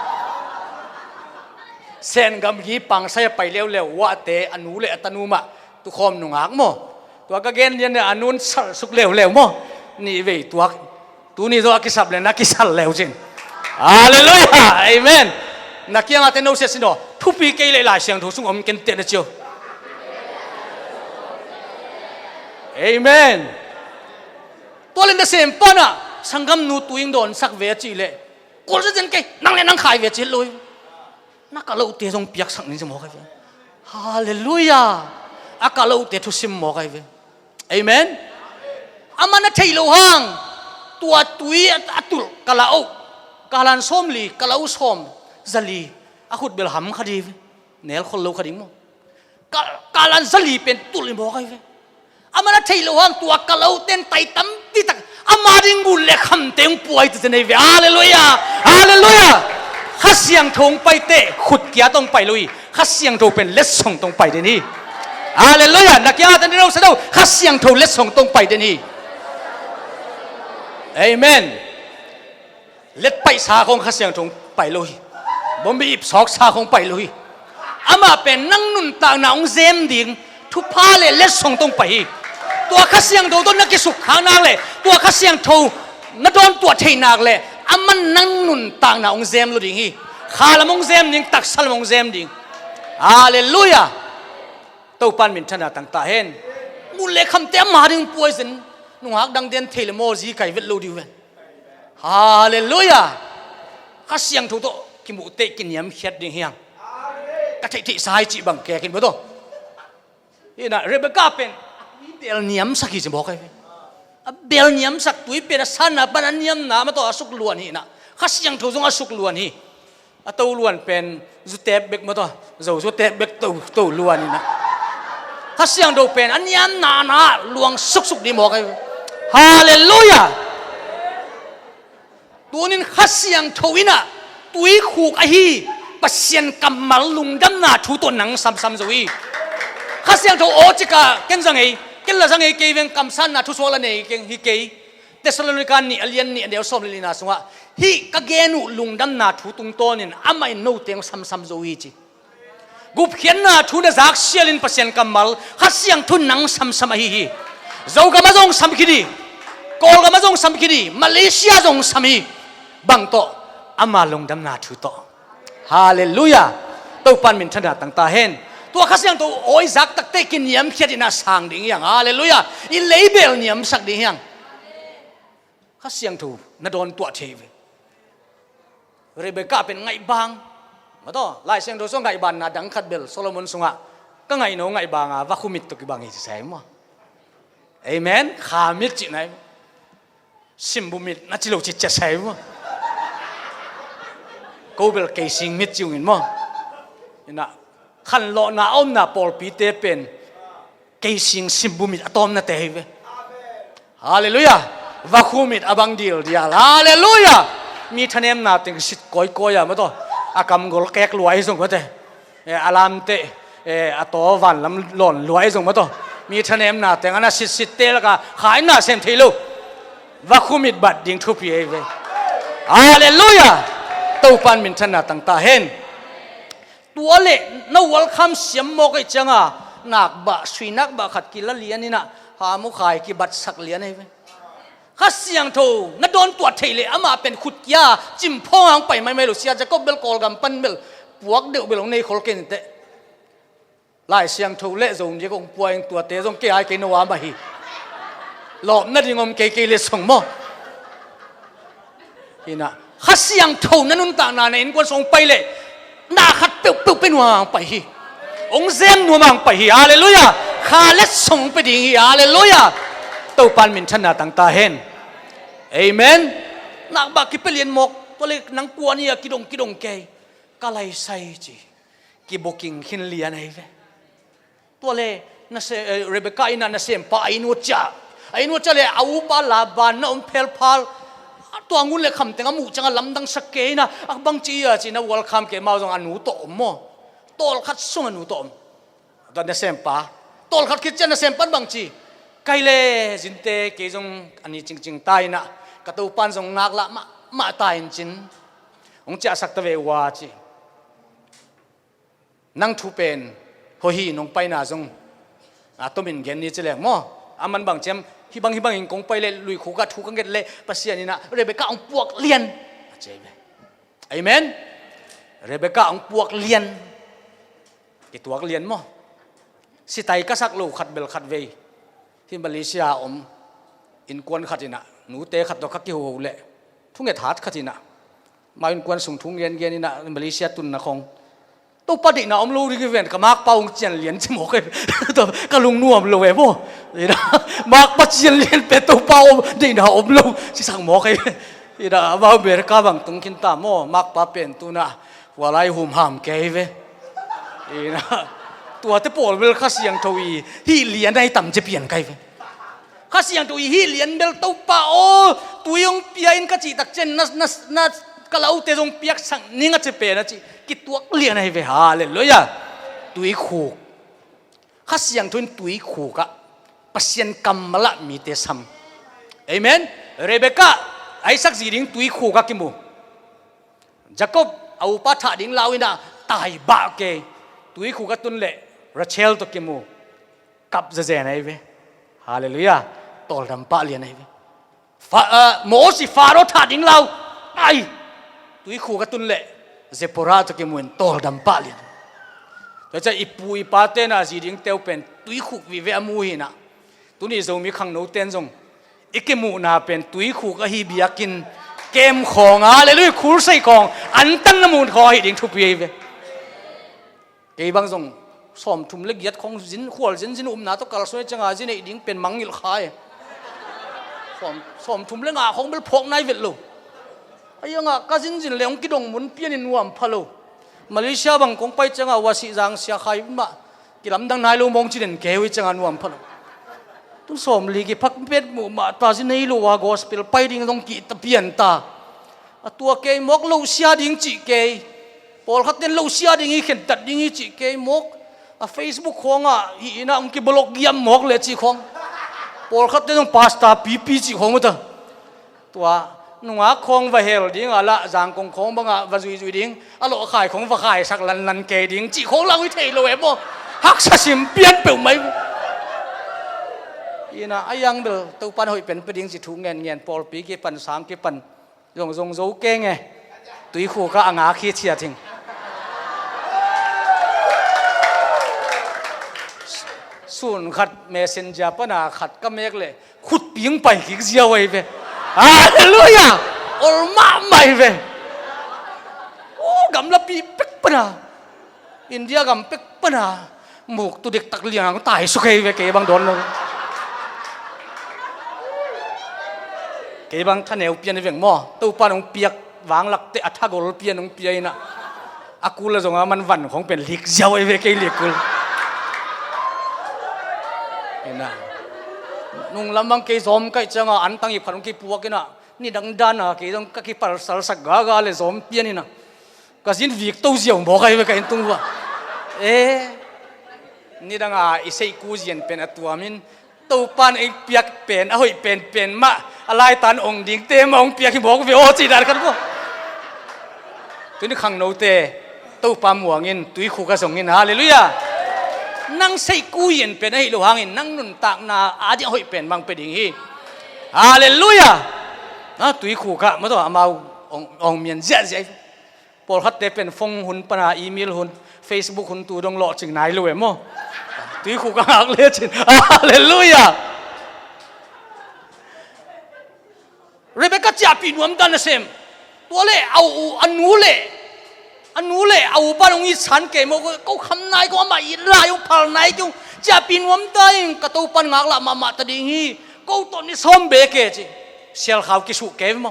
Sen gam hi, pangsai a pai leuleu, uahte, a nu leh a tanu mah tukhawm nungak maw. Tua ka gen lian leh a nun sal suk leuleu maw. Nih vei tuak. Tuni zong a kisap leh na kisal leu cin. Halleluiah. Amen. Na kiangah te no sia sin aw. Thupi kei leh Lai Siangtho sung om ken teh na ci o. Amen. Tua leh nasem pan ah sanggamnu tui hong dawnsak ve a cih leh, kul zenzen kei, nang leh nang khai ve ci het lo hi. Na ka la-ohte zong piaksak ning ci mawk ahi ve. Halleluiah. A ka la-ohte thusim mawk ahi ve. Amen. Amah na theih loh hang, tua tui a, a tulh ka la-oh, kalan sawmli, ka la-oh sawm, zali, a khut bel ham kha ding hi ve. Nel khol lo kha ding maw. Ka, kalan zali pen tulh hi mawk ahi ve. Amah na theih loh hang, tua ka la-oh ten tai tampi tak ama ding ngun leh khamte hong pua hi ci zen ahi ve. Halleluiah. Halleluiah. Kha Siangtho hong pai teh khut kia tawh hong pai lo hi. Kha Siangtho pen letsong tawh hong pai den hi. Halleluiah. Na kiangah teng ding lo sa do, Kha Siangtho letsong tawh hong pai den hi. Amen. Let paihsa khawng Kha Siangtho hong pai lo hi. Bombi ipsawksa khawng pai lo hi. Amah pen nang nuntakna hong zem ding thupha le letsong tawh hong pai hi. Tua Kha Siangtho tawh na kisukkhak nak le, tua Kha Siangtho na dawntuah theih nak le, aman nang nuntakna hong zem lo ding hi. Kha lam hong zem ding, taksa lam hong zem ding. Halleluiah. Topa'n minthanna tang ta hen. Mun le khamte ama ding puai zen. Nungak dang den thei le maw zi kai vet lo ding uh hen. Halleluiah. Kha Siangtho tawh kimuh teh kiniamkhiat ding hi hang. Ka theihtheihsa hi cih bang kei kin maw tawh. Hi na, Rebekah pen a tui bel niamsak hi ci mawk hi. A bel niamsak, tui pen a sanna pan a niamna maw tawh a sukluan hi na. Kha Siangtho zong a sukluan hi. A to luan pen zutep bek maw tawh, Zo zutep bek to, to luan hi na. Kha Siangtho pen a niamna na luang suksuk ding mawk hi. Halleluiah. Tunin Kha Siangtho in ah tuikhuk ahi Pasian kammal lungdamna thu tawh nang samsam zo hi. Kha Siangtho aw cika ken za ngei, ken la za ngei kei veng, kamsanna thusuak la nei keng hi kei. Thessalonika nih a lian nih a neu sawm le lina sungah hih ka gen uh lungdamna thu tungtawnin amah in note hong samsam zo hi ci. Gupkhiatna thu na zak sialin Pasian kammal Kha Siangtho in nang samsam ahi hi. Zogam ah zong sam khit hi. Kawlgam ah zong sam khit hi. Malaysia zong sam hi. Bang tawh? Ama lungdamna thu tawh. Halleluiah. Topa'n minthanna tang ta hen. Tua Kha Siangtho awi zak tak teh kiniamkhiat in a sang ding hi hang. Halleluiah. I lei bel niamsak ding hi hang. Kha Siangtho na dawntuah thei ve. Rebekah pen ngaihbang. Maw tawh, Lai Siangtho sungah ngaihbanna dang khat bel Solomon sungah ka ngaihno ngaihbang a, vakhumit tawh kibang hi ci sa hi maw. Amen. Khamit cihna hi. Simbumit na ci lo ci cia sa hi maw. Ko bel keising mit ci ung in maw. Hi na, khanlawhna a omna pawlpite pen keising simbumit a tawmnate hi ve. Halleluiah. Vakhumit a bang dildial. Halleluiah. Mi thanemna teng sit kawikawi a maw tawh. A kamgol kek lua hi zong maw te. Eh, a lamte, eh, a taw vanlam lawn lua hi zong maw tawh. Mi thanemna teng a na sitsitte laka khaina sem thei lo. Vakhumit bat ding thupi hi ve. Halleluiah. Topa'n minthanna tang ta hen. Tua le na welcome siam mawk ahih cianga nakbah, sui nakbah khat kila lian in ah, hamukhai kibatsak lian ahi ve. Kha Siangtho na dawntuah theih leh amah pen khut kia cimphawng hong pai maimai lo. Sia Jacob bel Kawlgam pan bel puak deuh bel hong nei khol kei ni teh. Lai Siangtho le Zo nih kong puai in tuate zong kei ai kei no a mah hi. Lawpna ding om kei kei le song maw. Hi na, Kha Siangtho na nuntakna na innkuan sung hong pai leh na khat peuhpeuh pen nuam hong pai hi. Hong zem nuam hong pai hi. Halleluiah. Kha le song hong pia ding hi. Halleluiah. Topa'n minthanna tang ta hen. Amen. Nakbah kipia lian mawk. Tua le nang kua ni a kidong kidong kei. Ka laisai ci. Kibuking khin lian ahi ve. Tua le, na se, eh, Rebekah in ah nasempa a inn uh ciah. A inn uh ciah le a upa Laban na om phelphal. Tua ngun le khamteng a muh ciang a lamdang sak kei in ah, a bang ci a ci na welcome kei mau zong a nu tawh om maw. Tawlkhat sung a nu tawh om. Tua nasempa. Tawlkhat khit ciang nasempa in bang ci. Kai le zinte kei zong a ni cingcing ta in ah. Ka topa'n zong nak lah mahmah ta in cin. Hong ciahsak ta ve uh a ci. Nang thu pen hoih hi, nong paina zong a tomin gen ni ci leng maw. Aman bang ciam, hih bang hih bangin kong pai leh luikhuk ah thu ka nget leh Pasian in ah Rebekah hong puak lian a ci ve. Amen. Rebekah hong puak lian. Kituak lian maw. Sitai ka sak lo khat bel khat vei. Hih Malaysia a om innkuan khat in ah nute khat tawh ka kihoho leh thunget hat khat in ah amau innkuan sung thu ngengen in ah Malaysia tunna khong. Topa deihna om lo ding hi ven, ka makpa hong cian lian ci mawk hi. Ka lungnuam lo e maw. Makpa cian lian pen Topa om deihna om lo ci sak mawk hi. Hi na, amau America bang tung khin ta maw, makpa pen tu na hua lai humham kei ve. Hi na, tuate pawl bel Kha Siangtho i hih lian ahi tam ci pian kai ve. Kha Siangtho i hih lian bel Topa aw, tui hong pia in ka cih tak ciang na, na, na ka laute zong piaksak ning a ci pen a ci, kituak lian ahi ve. Halleluiah. Tuikhuk. Kha Siangtho in tuikhuk ah Pasian kammal ah mite sam. Amen. Rebekah, Isaac zi ding tuikhuk ah kimu. Jacob a upa thah ding lau in ah taibah kei, tuikhuk a tun leh Rachel tawh kimu. Kap zezen ahi ve. Halleluiah. Tawldam pah lian ahi ve. Fa, ah, Moses Faro thah ding lau, ai, tuikhuk a tun leh Zipporah tawh kimu in tawldam pah lian. Tua ciang i pu i pate na zi dingte uh pen tuikhuk vive a mu hi in ah, tuni Zomi khangnote in zong i kimuhna pen tuikhuk ahi biakinn kem khawng, halleluiah, khulsei khawng, antang na mun khawng ahi ding thupi ahi ve. Kei bang zong sawmthum le giat khawng zin, khual zinzin umna tawh kalsuan ciangin zi neih ding pen mangngilh kha e. Sawm, sawmthum le nga khawng bel phawk nai vet lo. Ahi hangah ka zinzin leh hong kidong mun pian in nuam pha lo. Malaysia bang kong pai ciangin Wasi Zang Sia Khai mah kilamdang nai lo mawng ci den kei uh hi ciangin nuam pha lo. Tun sawmli kiphak pet muh mah ta zi nei lo a gospel pai ding zong kihta pian ta. A tua kei mawk, lo sia ding cih kei. Pawlkhat ten lo sia ding hi, khentat ding hi cih kei mawk. A Facebook khawngah hih in ah hong kibalok giam mawk leh cih khawng. Pawlkhat ten zong pasta pipi cih khawng uh ta. Tua nungak khawng va hel ding a lah, zangkong khawng bangah va zuizui ding, a lawhkhai khawng va khaisak lanlan kei ding cih khawng lah hong hi thei lo e maw. Haksa sim pian peuhmah hi. Ina a yang bel Topan hoih pen pia ding ci thu ngenngen, pawlpi kipan, sang kipan. Zong zong zo keng e. Tuikhuk ah a ngak hi thiat hing. Sun khat messenger pana khat ka mek leh khutpi hong pai kik ziau ahi ve. Halleluiah. Ol mahmah hi ve. Aw, gamlapi pek pana, India gam pek pana muk tu diktak liang ang tai suk ahi ve, kei bang dawn lo. Kei bang thaneu pian hi veng maw. Topan hong piak vanglak teh a thagol pian hong pia in ah, a kul a zong a man van khawng pen lik ziau ahi ve, kei lik kul. Ina nunglam bang kei zawm kaih ciangin antang ip khat hong kipuak in ah, nidang dan a kei zong ka kipalsalsak gaga leh zawm pian in ah, ka zin vik to ziau mawk ahi ve ka inn tung uh ah. E, nidang a i seihku zian pen a tuam in, Topan ei piak pen a hoih penpen mah a laitan ong dingte mah hong piak hi mawk ve aw, cih dan khat maw. Tuni khangnote, Topa muang in, tuikhuk ah zong in, halleluiah. Nang seihku zian pen ahi lo hangin nang nuntakna a ding a hoih pen bang pia ding hi. Halleluiah. Na tuikhuk ah maw, amau ong, ong mian ziahziah hi. Pawlkhatte pen phone hun pana, email hun, Facebook hun tu dong lawhcing nai lo e maw. Tuikhuk a ngak lecin. Halleluiah. Rebekah ciahpih nuam dan a sem. Tua leh a u, a nu leh, a nu leh a upa nong itsan kei maw, ko kham nai ko, amah it lai ung, phal nai kei ung. Ciahpih nuam ta ing, ka Topan ngaklah mahmah ta ding hi. Ko tawh ni sawm bek e ci. Sialkhau kisuh kei maw.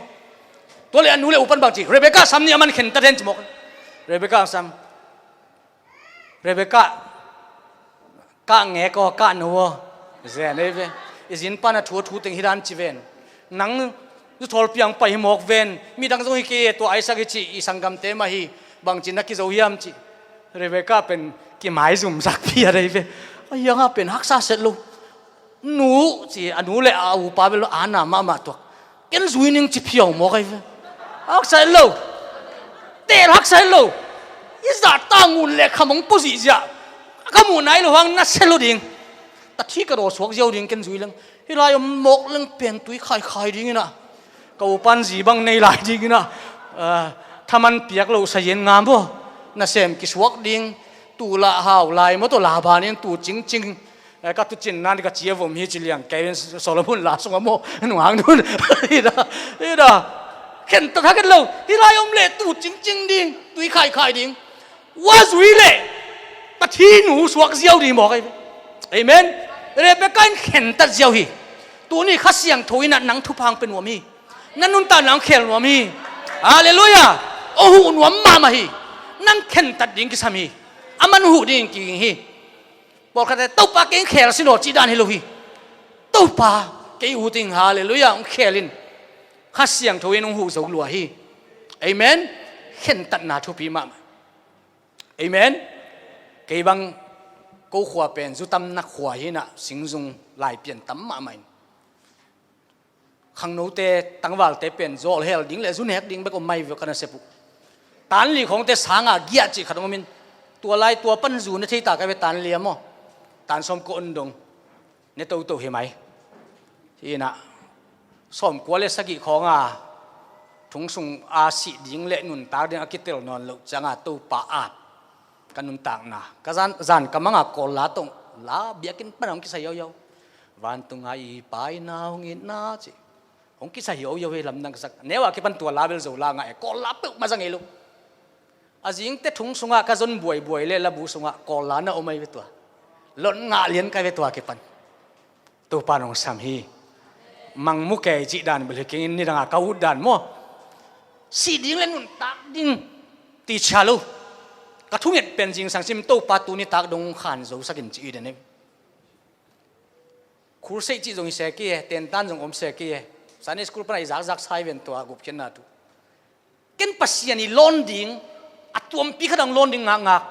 Tua leh a nu leh upan bang ci, Rebekah sam ni, aman khentat hen ci mawk. Rebekah sam. Rebekah, kah ngek aw, kah no aw. Zen ei ve. I zin pan a thu a thu teng hi dan ci ven. Nang zuthawl piang pai hi mawk ven. Midang zong hi kei e, tua Isaac hi ci, i sanggamte mah hi. Bangci na kizo hiam ci. Rebekah pen kimaizumsak phiat ei ve. A hiangah pen haksa set lo. Nu ci, a nu leh a upa bel ana mahmah tuak. Ken zui ning ci phiau mawk ahi ve. Haksa et lo. Tel haksa et lo. I zahtak ngun leh khamong pua zihziah. Ka muh nai lo hang na se lo ding. Tathi ka daw suak ziau ding ken zui leng. Hih lai om mawk leng pen tui khaikhai ding in ah. Ka upan zi bang nei lai ding in ah. Ah, thaman piak lo sayen ngam aw. Nasem kisuak ding. Tuu lah hau lai maw, tua Laban in tuu cingcing. Eh, ka tuucin nan ka cia vom hi ci liang kei in Solomon la sungah maw, nunghang nun. Hi dah, hi dah. Khentat hak et lo. Hih lai om leh tuu cingcing ding, tui khaikhai ding. Ua zui leh tathi nu suak ziau ding mawk ahi ve. Amen. Rebekah in khentat ziau hi. Tuni Kha Siangtho in ah nang thupha hong pia nuam hi. Nang nuntakna hong khel nuam hi. Halleluiah. Hong huh nuam mahmah hi. Nang khentat ding kisam hi. Aman huh ding kiging hi. Pawlkhatte, Topa kei hong khel sin aw cih dan hi lo hi. Topa kei ut ing, halleluiah, hong khel in. Kha Siangtho in hong huh zo lua hi. Amen. Khentatna thupi mahmah. Amen. Kei bang ko khua pen zu tamna khua hi inah singzung lai pian tam mahmah in. Khangnote tangvalte pen zawlhel ding le zu nek ding bek om mai ve ka nasep uh. Tanli khawngte sanga giah cih khat om in, tua lai tua pan zu ne thei ta ka ve, tanli a maw, tan sawm ko on dong ne toto hi mai. Hi inah sawmkua le sagih khawnga thungsung a sih ding le nuntak ding a kitel nawn loh cianga Topa ap ka nuntakna, ka zan, zan ka manga Kawl la tawh la biakinn pana hong kisa yoyo. Vantunga i paina hong itna ci hong kisa yoyo hi, lamdang ka sak. Neu a kipan tua la bel Zo la ngah e, Kawl la peuhmah za ngei lo. A zingte thungsungah ka zon buaibuai le labu sungah Kawl la na om ai ve tua. Lon ngah lian kai ve tua kipan. Topa nong sam hi. Mangmu kei cih dan bel hi kengin nidanga ka ut dan maw. Sih ding le nuntak ding ti cia lo. Ka thunget pen zingsang sim Topa tuni tak dong khan zo sakin ci i den e. Khurseih cih zong hi se kei e, tentan zong om se kei e. Sunday school pana i zakzak sai ven tua gupkhiatna tu. Ken Pasian i lawn ding, a tuampi khat ang lawn ding ngakngak.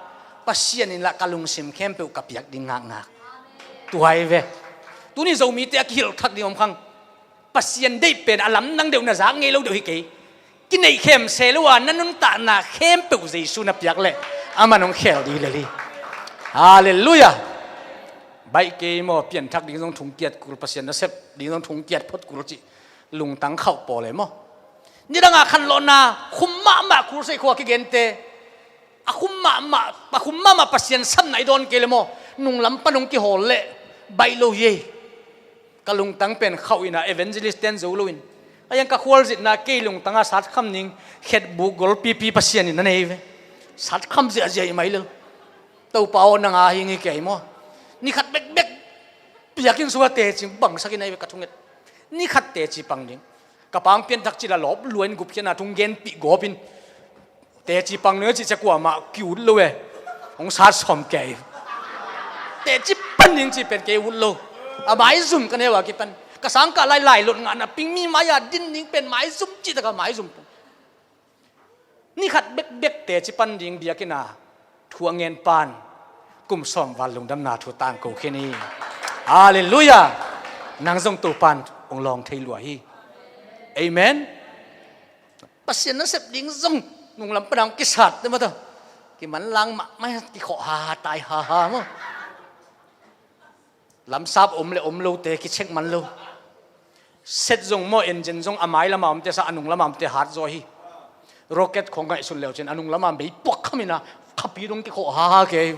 Pasian in lah ka lungsim khempeuh ka piak ding ngakngak. Tuai ve. Tuni Zomite a kihilh thak ding om khang. Pasian deih pen a lamdang deuh na zak ngei lo deuh hi kei. Kineih khem se lo a na nuntakna khempeuh Jesu na piak leh aman hong khel ding hi lel hi. Halleluiah. Baih kei maw, pianthak ding zong thungkiat kul, Pasian nasep ding zong thungkiat phot kul cih lungtang khauh pawl e maw. Nidanga khanlawhna khum mahmah, Khurseih khua kigente a khum mahmah, a khum mahmah Pasian sapna i dawn kei le maw, nunglam pan hong kihawl leh baih lo hi ei. Ka lungtang pen khauh inah evangelist ten zo loin, a yang ka khualzinna kei lungtanga satkham ning khetbuk golpipi Pasian in na nei ve. Satkham ziahziah i mai lel. Topa aw, nang a hing hi kei maw. Ni khat bekbek biakinn sungah teci bangsakin ahi ve ka thunget. Ni khat teci pang ding. Ka pang pianthak cila lawp luain gupkhiatna thung genpih gawpin teci pang ding a cih cia kuamah ki-ut lo e. Hong sat sawm kei. Teci pan ding cih pen kei ut lo. A maizum ka neu a kipan. Ka sangkah lai lailot ngahna ping mi mai-a din ding pen maizum cih taka maizum pen. Ni khat bekbek teci pan ding biakinn a thu a ngen pan kum sawm val lungdamna thu tangko khin hi. Halleluiah. Nang zong Topan hong lawng thei lua hi. Amen. Pasian nasep ding zong nunglam pana hong kisat te maw taw. Kimanlang mahmah, kikhawh haha, tai haha maw. Lamsap om le om lote kicheck man lo. Set zong maw, engine zong a mai lama omte sa a nung lama omte hat zaw hi. Rocket khong ngaihsun leucin a nung lama mei puak khamin a khapi dong kikhawh haha kei.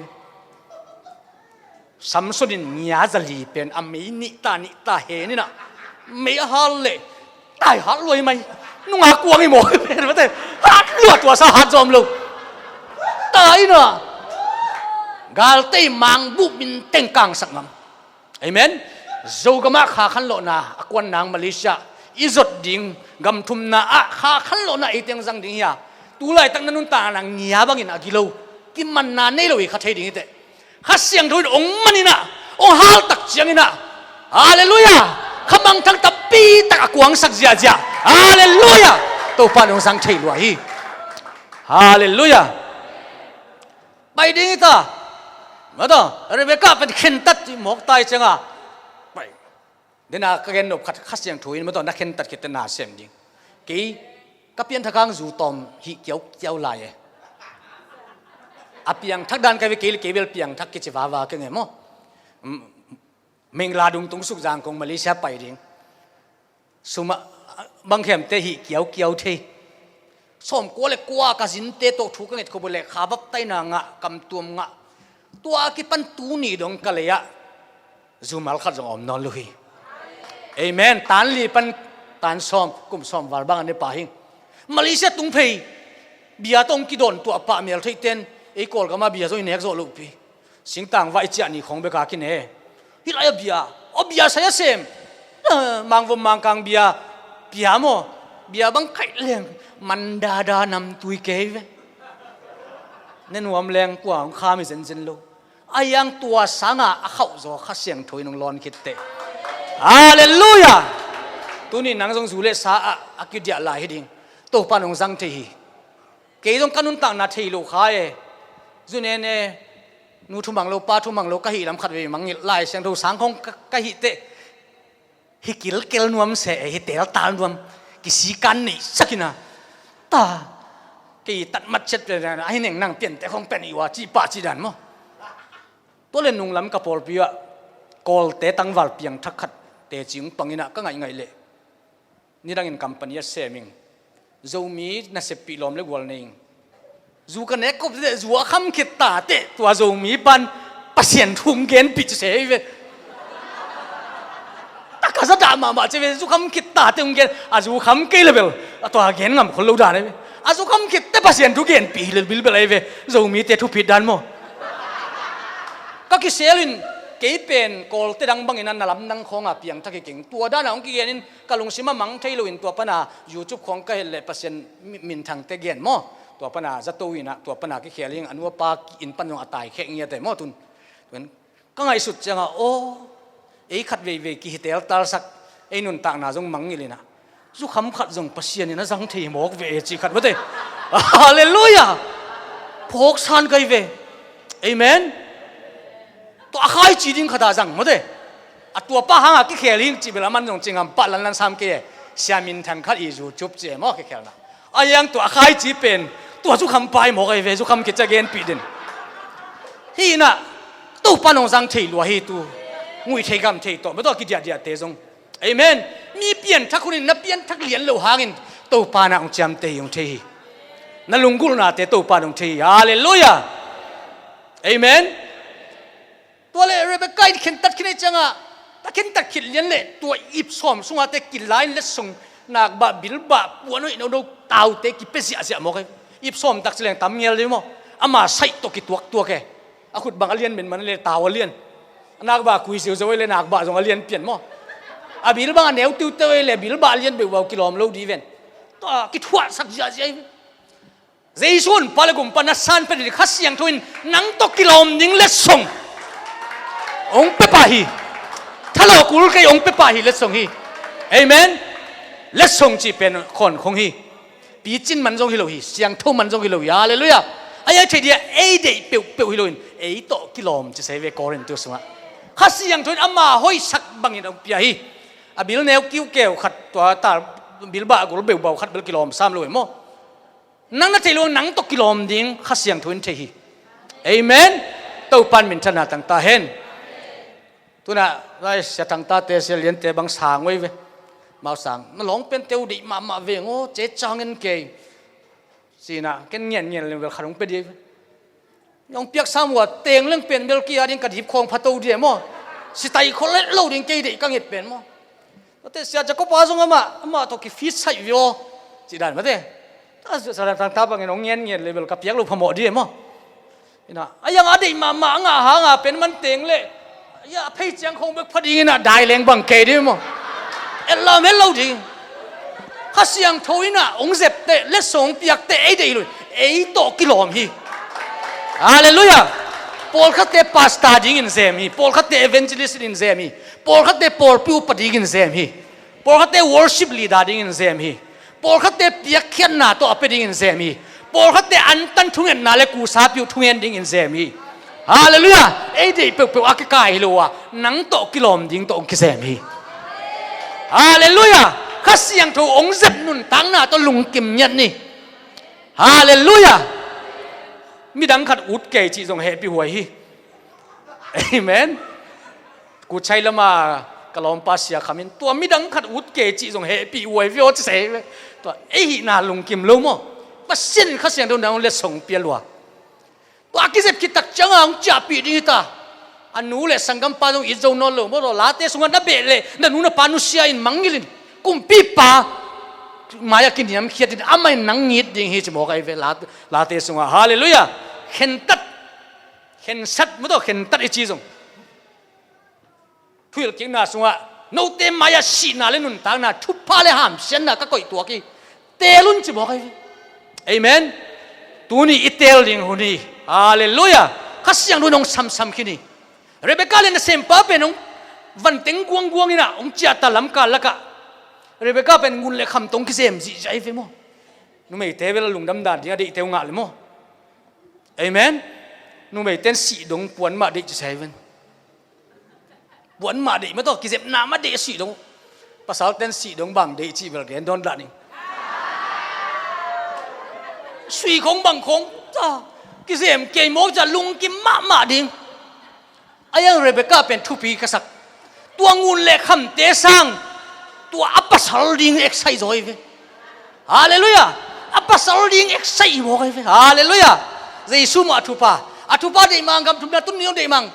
Samson in ngia zali pen a mei nihta nihta hen inah mei a hal leh tai hat lua hi mai. Nunga kuang hi maw pen mate. Hat lua, tua sa hat zawm lo. Tai inah galtei mangbuh min teng kangsak ngam. Amen. Zogamah kha khanlawhna a kuan nang Malaysia i zot ding gamthumna ah kha khanlawhna ei teng zang ding hi a. Tulaitak na nuntakna ngia bangin a gilo kimanna nei lo hi kha thei ding hi teh. Kha Siangtho in hong man inah, hong haltak ciang inah, halleluiah, kha mangthang tapitak a kuangsak ziahziah. Halleluiah. Topa in hong zang thei lua hi. Halleluiah. Pai ding hi ta. Mataw, Rebekah pen khentat cih mawk tai cianga pai. Dena ka gen nop khat, Kha Siangtho in mataw na khentat khit teh na sem ding. Kei ka pianthak hang zu tawm hih kiaukiau lai e. A piangthak dan ka ve kei le, kei bel piangthak kici vava keng e maw. Mingla dung tung suk zang kong Malaysia pai ding. Suma bangkhemte hih kiaukiau thei. Sawmkua le kua ka zinte tawh thu ka nget khop uh leh kha baptaina ngah, kamtuam ngah. Tua a kipan tuni dong ka lei ah zumal khat zong a om nawn lo hi. Amen. Tan li pan tan sawm, kum sawm val bang a ne pah hi. Malaysia tung phei bia tawh hong kidawn tuah pah mel theih ten ei Kawlgam ah bia zong i nek zawh lohpi. Singtang vai ciah ni khawng bek a kine. Hih lai a bia, aw bia sai a sem. Ah, mangvom mangkang bia pia maw. Bia bang khaih leng mandada namtui kei ve. Ne nuam leng kua hong kham hi zenzen lo. A yang tua sanga a khauh zaw Kha Siangtho in hong lawn khit teh. Halleluiah. Tuni nang zong zu le sa ah a kidiah lai hi ding. Topa in hong zang thei hi. Kei zong ka nuntakna thei lo kha e. Zu nene, nu thumang lo, pa thumang lo ka hih lam khat vei mangngilh, Lai Siangtho sang khong ka, ka hih teh, hi kilkel nuam se, hi teltal nuam, kisikan neihsak hi na. Ta, kei tatmat ciat pen a hi neng nang piante khong pen i ua cih pah cih dan maw. Tua le nunglam ka pawlpi ah Kawlte tangval piangthak khat teci hong pang in ah ka ngaihngaih leh, nidangin company a sem ing. Zomi naseppih lawm le gual nei ing. Zu ka nek kop teh, zu a kham khit ta teh, tua Zomi pan Pasian thu hong genpih ci se hi ve. Taka za dah mahmah ci ve, zu kham khit ta teh hong gen, a zu kham kei le bel a tua gen ngam khol lo dan hi ve. A zu kham khit teh Pasian thu genpih hi le bilbel ahi ve, Zomite thupit dan maw. Ka kisel in, kei pen Kawlte dang bangin a na lamdang khawngah piangthak hi keng. Tua dan a hong kigen in ka lungsim a mang thei lo in, tua pana YouTube khawng ka hel leh Pasian mi-, minthangte gen maw. Tua pana zato in ah, tua pana kikhel ing, a nu a pa inn pan zong a taikhek ngiat e maw tun. Tun ka ngaihsut ciangah, aw, ei khat veivei kihi teltalsak, ei nuntakna zong mangngilh in ah, zukham khat zong Pasian in a zang thei mawk ve e cih khat mawte. Halleluiah. Phawksan kai ve. Amen. Tua a khaici ding khat a zang mawte. A tuapa hanga kikhel hing cih bel a man zong cingam pah lanlan sam kei e. Sia minthang khat i YouTube ci e maw kikhelna. A yang tua a khaici pen tua zukham pai mawk ai ve, zukham kica genpih den. Hi in ah Topa nong zang thei lua hi tu. Nguih thei gam thei tawh maw tua kidiahdiahte zong. Amen. Mi pianthak hunin na pianthak lian lo hangin Topa na hong ciamteh hi hong thei hi. Na lunggulhnate Topa na hong thei hi. Halleluiah. Amen. Tua le Rebekah in khentat khin ei ciangah, ta khentat khit lian le tua ip sawm sungah te kilai in letsong nakbah bilbah puan hoih nono taute kipia ziahziah mawk ei. Ip sawm tak ci leng tam ngel dei maw. Ama saih tawh kituaktuak e. A khut bang a lian menman le tau a lian. A nakbah kui ziauziau ei le nakbah zong a lian pian maw. A bil bang a neu tiuteu ei le bilbah a lian beuh bau kilawm lo di ven. Tua kithuahsak ziahziah ei. Jesu honpa le gumpa na san pia ding Kha Siangtho in nang tawh kilawm ding letsong hong pia pah hi. Thalawh kul kei hong pia pah hi letsong hi. Amen. Letsong cih pen khawn khong hi. Picin man zong hi lo hi, siangtho man zong hi lo hi. Halleluiah. A iai thei dia ei deih peuhpeuh hi loin ei tawh kilawm ci sei ve Korintu sungah. Kha Siangtho in ama hoihsak bangin hong pia hi. A bil neu kiukeu khat tua tal bilbah gul beuh bau khat bel kilawm sam lo hi maw. Nang na thei lo nang tawh kilawm ding Kha Siangtho in thei hi. Amen. Topan minthanna tangta hen. Tunah lai sia tangtate sia liante bang sang oi ve. Mau sang na lawng pente uh deih mahmah veng aw, ce cangin kei. Sinah ken ngianngian leng bel khat hong pia dih ve. Hong piak sam uh a teng leng pen bel kia ding ka dip khawng pha to dih e maw. Sitai khol let lo ding kei deih ka nget pen maw. Tate sia Jacob a zong amah amah tawh kifit saih vio. Cih dan mate. Ta sia tangta bangin hong ngianngian le bel ka piak lo phamawh dih e maw. Ina a yang a deih mahmah a ngah hanga pen man teng le ia a phei ciang khong bek pha dingin a dai leng bang kei dih e maw. Et lam het lo ding. Kha Siangtho inah hong zepte letsong hong piakte ei deih lo ei tawh kilawm hi. Halleluiah. Pawlkhatte pastor dingin zem hi. Pawlkhatte evangelist in zem hi. Pawlkhatte pawlpi upa dingin zem hi. Pawlkhatte worship leader dingin zem hi. Pawlkhatte piakkhiatna tawh a pia dingin zem hi. Pawlkhatte antan thungetna le kusapi uh thungen dingin zem hi. Halleluiah. Ei deih peuhpeuh a kikai hi lo a nang tawh kilawm ding tawh hong kizem hi. Halleluiah. Kha Siangtho hong zep nuntakna tawh lungkim ngiat ni. Halleluiah. Midang khat ut kei cih zong hehpih huai hi. Amen. Kuchai lama ka lawmpa sia khamin tua midang khat ut kei cih zong hehpih huai vio ci sei ve. Tua ei hihna lungkim lo maw. Pasian in Kha Siangtho nang letsong pia lua. Tua a kizep khit tak cianga hong ciahpih ding hita. A nu le sanggampa zong it zo nawn lo maw. Late sungah na beh le na nu na pa nusia in mangngilh in kumpipa mai-ah kiniamkhiat in amah in nang ngit ding hi ci mawk ahi ve. Late sungah halleluiah. Khentat khensat maw tawh khentat i ci zong. Thuhilhkikna sungah note mai-ah sihna le nuntakna thupha le hamsiatna ka koih tuak hi. Teel un ci mawk ahi ve. Amen. Tuni i teel ding hun hi. Halleluiah. Kha Siangtho in hong samsam khin hi. Rebekah le nasempa pen hong vanteng guangguang inah hong ciahta lamkal lakah Rebekah pen ngun le kham tong kizem zihziah ahi ve maw. Numeite bel a lungdam dan ding a deihte uh ngah le maw? Amen. Numeiten sih dong puan mah deih ci sai ven. Puan mah deih mah tawh kizepna mah deih a sih dong. Pasalten sih dong bang deih cih bel gen dawn dah ning. Sui khong bang khong ta kizem kei mawk ca lungkim mahmah ding. A yang Rebekah pen thupi ka sak. Tua ngun le khamte sang tua a pasal ding excite zaw hi ve. Halleluiah. A pasal ding excite hi mawk hi ve. Halleluiah. Jesu mah a thupa. A thupa deih mang, gam thumna tun ni deih mang.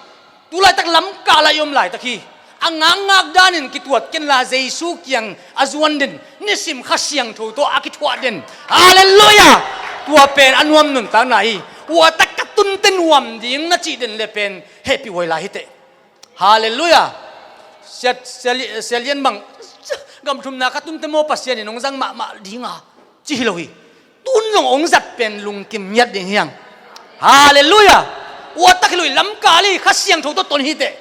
Tu laitak lamkah lai i om laitak hi. A ngakngak danin kituat kenla Jesu kiang a zuan den, nisim Kha Siangtho tawh a kithuah den. Halleluiah. Tua pen a nuam nuntakna hi. Ua tak ka tunte nuam ding na cih den le pen hehpih huai lai hi teh. Halleluiah. Sia, sia, sia lian bang, gam thumna ka tunte maw Pasian in hong zang mahmah dinga ci hi lo hi. Tun zong hong zat pen lungkim ngiat ding hiang. Halleluiah. Ua tak hi lo hi, lamkah lai Kha Siangtho tawh ton hi teh.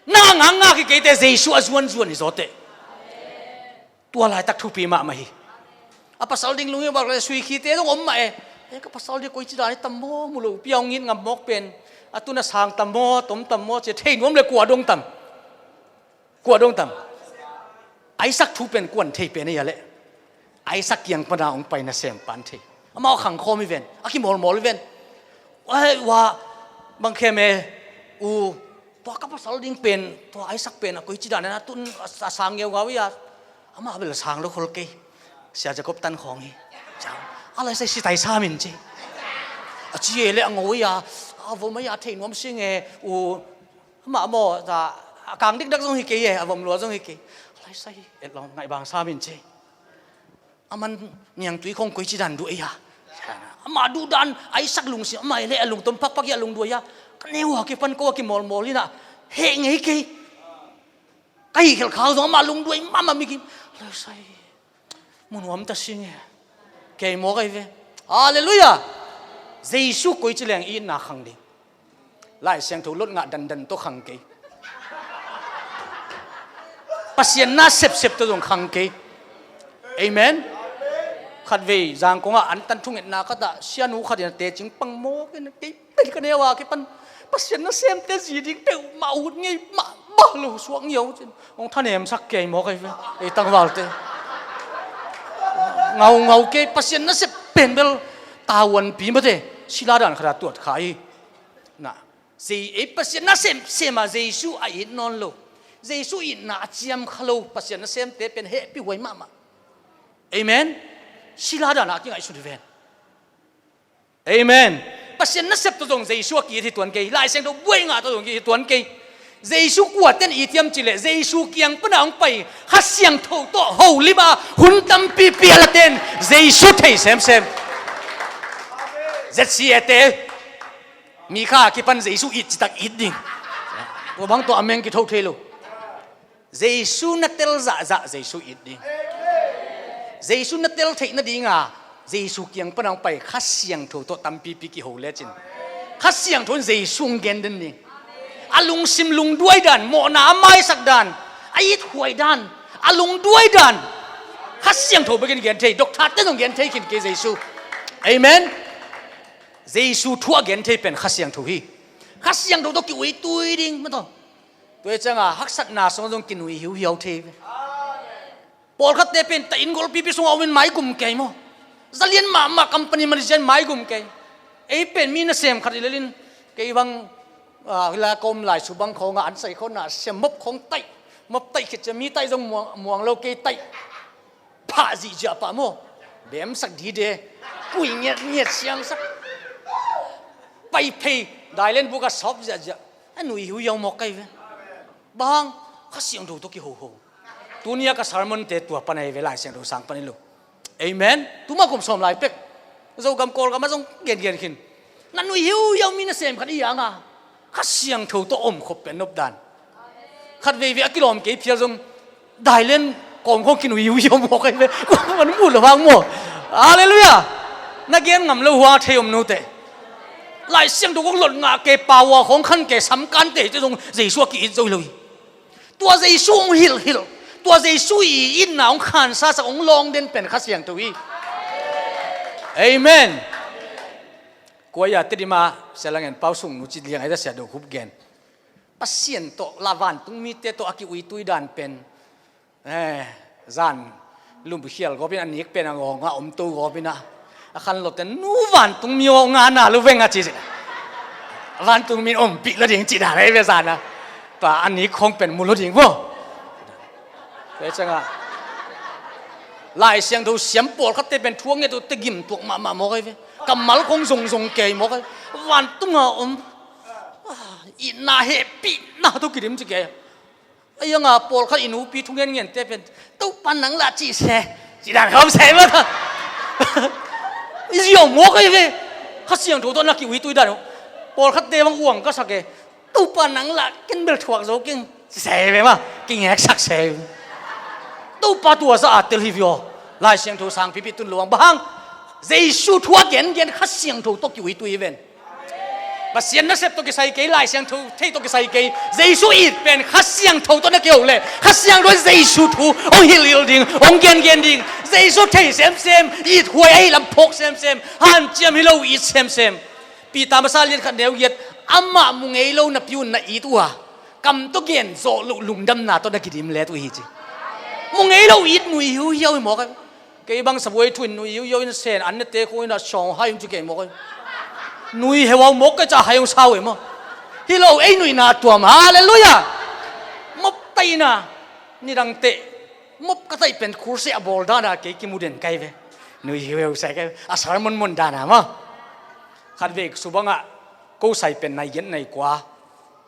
Na ngakngak hi kei teh Jesu a zuanzuan hi zaw teh. Tua laitak thupi mahmah hi. A pasal ding lungim bak le sui khite zong om mah e. E, ka pasal ding koici dan hi tam maw, mu lo pia hong it ngam mawk pen. A tun a sang tam maw, tom tam maw, cia thei nuam le kua dong tam. Kua dong tam. Isaac thu pen kuan thei pen ei a leh. Isaac kiang pana hong pai nasem pan thei. Amau khang khawm hi ven. A kimawlmawl hi ven. Ai, ua, bang khem e, u, tua ka pasal ding pen, tua Isaac pen a koici dan a tun a, a sang ngeungau hi a. Amah bel a sang lo khol kei. Sia Jacob tan khawng hi. Ciang. A lai sai sitai sam in ci. A ci e le a ngo hi a. A vom hi a thei nuam sing e, u, amah maw, ta, a kang dikdak zong hi kei e, a vom lua zong hi kei. A lai sai, et lo, ngaih bang sam in ci. A man niangtui khong koici dan duh ei a. Amah duh dan, Isaac lungsim, amah ei le a lungtom pakpak hi a lungduai a. Ka neu a kipan ko a kimawlmawl in a. Heh ngei kei. Ka hih khelkhau zong amah lungduai mahmah mi kim. A lai sai. Mu nuam ta sing e. Kei mawk ahi ve. Halleluiah. Jesu koici leng i itna khang ding. Lai Siangtho lot ngah dandan tawh khang kei. Pasian na sepsep tawh zong khang kei. Amen. Khatvei Zangkong ah an tan thungetna khat ah sianu khat in a tecing pang mawk in kei pen ka neu a kipan Pasian nasemte zi ding peuhmah ut ngei mahmah lo suak ngiau cin. Hong thanemsak kei mawk ahi ve. Ei tangvalte. Ngaungau kei Pasian nasep pen bel tavuanpi mate. Sila dan khat a tuat kha hi. Na. Zei, ei Pasian nasem, sem a Jesu a it nawn lo. Jesu itna a ciam kha lo. Pasian nasemte pen hehpih huai mahmah. Amen. Sila dan a kingaihsut hi ven. Amen. Pasian nasep tawh zong Jesu a ki-it hi tuan kei. Lai Siangtho buai ngah tawh zong ki-it hi tuan kei. Jesu kuaten it hiam cih leh Jesu kiang pana hong pai Kha Siangtho tawh holim a hun tampipi a laten Jesu thei semsem. Z C A te mi kha a kipan Jesu it citak it ding. Tua bang tawh a meng kitho thei lo. Jesu na tel zahzah Jesu it ding. Jesu na tel theih nadinga Jesu kiang pana hong pai Kha Siangtho tawh tampipi kiho lecin Kha Siangtho in Jesu hong gen den ding. A lungsim lungduai dan, mawhna a maisak dan, a ithuai dan, a lungduai dan Kha Siangtho bekin gen thei. Doctor te zong gen thei khin kei Jesu. Amen. Jesu thu a gen thei pen Kha Siangtho hi. Kha Siangtho tawh ki-uitui ding mataw. Tua hi cianga haksatna sungah zong kinui hiuhiau thei ve. Pawlkhatte pen ta inn golpipi sungah om in maigum kei maw? Zalian mahmah company manager in maigum kei. Ei pen mi nasem khat i lelin kei bang, ah, hila ka om lai su bang khawngah an sai khawna siam mop khawng taih. Mop taih khit cia mi taih zong muang, muang lo kei taih. Phah zihziah pah maw? Bemsak dide. Kui ngiatngiat siangsak. Paiphei dailen buk a sawp ziahziah. A nui hiuhiau mawk kai ve. Bang, Kha Siangtho tawh kihoho. Tunia ka sermon te tua pan ahi ve, Lai Siangtho sang pan hi lo. Amen. Tuma kum sawm lai pek Zogam Kawlgam a zong gengen khin. Na nui hiuhiau mi nasem khat i anga Kha Siangtho tawh omkhop pen nopdan. Khat veivei a kilawm kei phial zong dailen kawm khawng kinui hiuhiau mawk ahi ve. Kuaman mu lo hang maw? Halleluiah. Na gen ngam lo hua thei om note. Lai Siangtho kong lot ngah kei, paua khawng khan kei, samkante te zong Jesu a ki-it zo hi lo hi. Tua Jesu hong hilhhilh, tua Jesu i itna hong khansasak, hong lawng den pen Kha Siangtho hi. Amen. Kuaya te dima sialangen pau sung nu cit liang aita sia do khup gen. Pasian tawh la vantung mite tawh a kiuitui dan pen. Eh, zan lumkhial gawpin a nik pen a ngawng a om to gawpin a khan lote nu vantung mi aw ngana lo veng a ci. Vantung min ompih lo ding ci dan ei ve zan a. Tua a nik khong pen mu lo ding vo. Tua i cianga Lai Siangtho siam pawlkhatte pen thuak nge tu te gim tuak mahmah mawk ei ve. Kammal khong zongzong kei mawk ei. Vantunga om itna hehpihna tawh kidim ci kei. A ianga pawlkhat i nupi thungen ngente pen Topa nang lah cih se ci dan khawm se mata. I ziau mawk ei ve. Kha Siangtho tawh na kiuitui dan uh. Pawlkhatte bang uang ka sak e. Topa nang lah ken bel thuak zo keng ci se ve ma. Kingeksak se. Topa tua za a tel hi vio. Lai Siangtho sang pipi tun lo ang bahang. Jesu thu a gengen Kha Siangtho tawh kiuitui ven. Pasian nasep tawh kisai kei, Lai Siangtho thei tawh kisai kei. Jesu it pen Kha Siangtho tawh na kiho le Kha Siangtho Jesu thu hong hilhilh ding, hong gengen ding. Jesu thei semsem, it huai ahi lam phawk semsem, hanciam hi lo it semsem. Peter masa lian khat neu giat, amah mu ngei lo napi un na it uh a, kam tawh gen zawh loh lungdamna tawh na kidim let uh hi ci. Mu ngei lo it nui hiuhiau hi mawk a. Kei bang sabuai thu in nui yoyo in sen an nete khong in a sawng hai hong ci kei mawk ei. Nui heuhau mawk kei ca hai hong sau ei maw. Hi lo ei nuihna tuam, halleluiah. Mop taihna nidang teh mop ka taih pen khurse a bawl dana kei kimu den kai ve. Nui heuheu sai kai ve a sermon mon dana maw. Khat vek subangah ko sai pen nai giat nai kua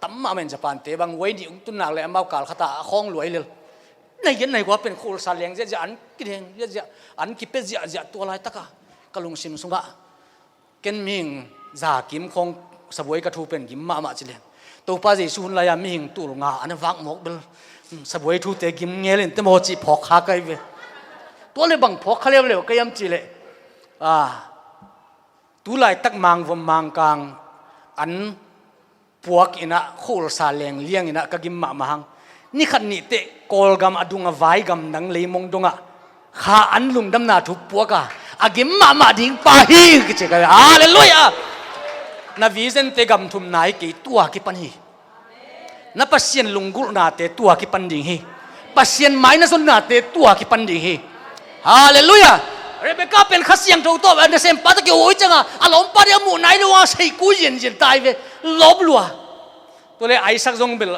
tam mahmah in Japan te bang wai nih ung tun nak le amau kal khata a khawng luai lel. Nai giat nai kua pen khulsa leng ziahziah an kideng ziahziah an kipia ziahziah tua laitaka ka lungsim sungah ken mihing za kim khawng sabuai ka thu pen gim mahmah ci leng. Topa Jesu hun lai-a mihing tul nga an a vak mawk bel sabuai thute gim ngelin te maw cih phawk kha kai ve. Tua le bang phawk kha leuleu ka iam cih leh. Ah, tu laitak mangvom mangkang an puak inah khulsa leng liang inah ka gim mahmah hang. Nikhat nihteh Kawlgam a dung a vai gamdang leimong dongah kha an lungdamna thu puak a a gim mahmah ding pa hi kici ka. Halleluiah. Na vision te gam thumna hi kei tua kipan hi. Na Pasian lunggulhnate tua kipan ding hi. Pasian mai na zonnate tua kipan ding hi. Halleluiah. Rebecca pen Kha Siangtho tawh a nasempa tawh kiho oi cianga a lawmpa ding a muh nai lo a seiku zianzian tai ve. Lawp lua. Tua le Isaac zong bel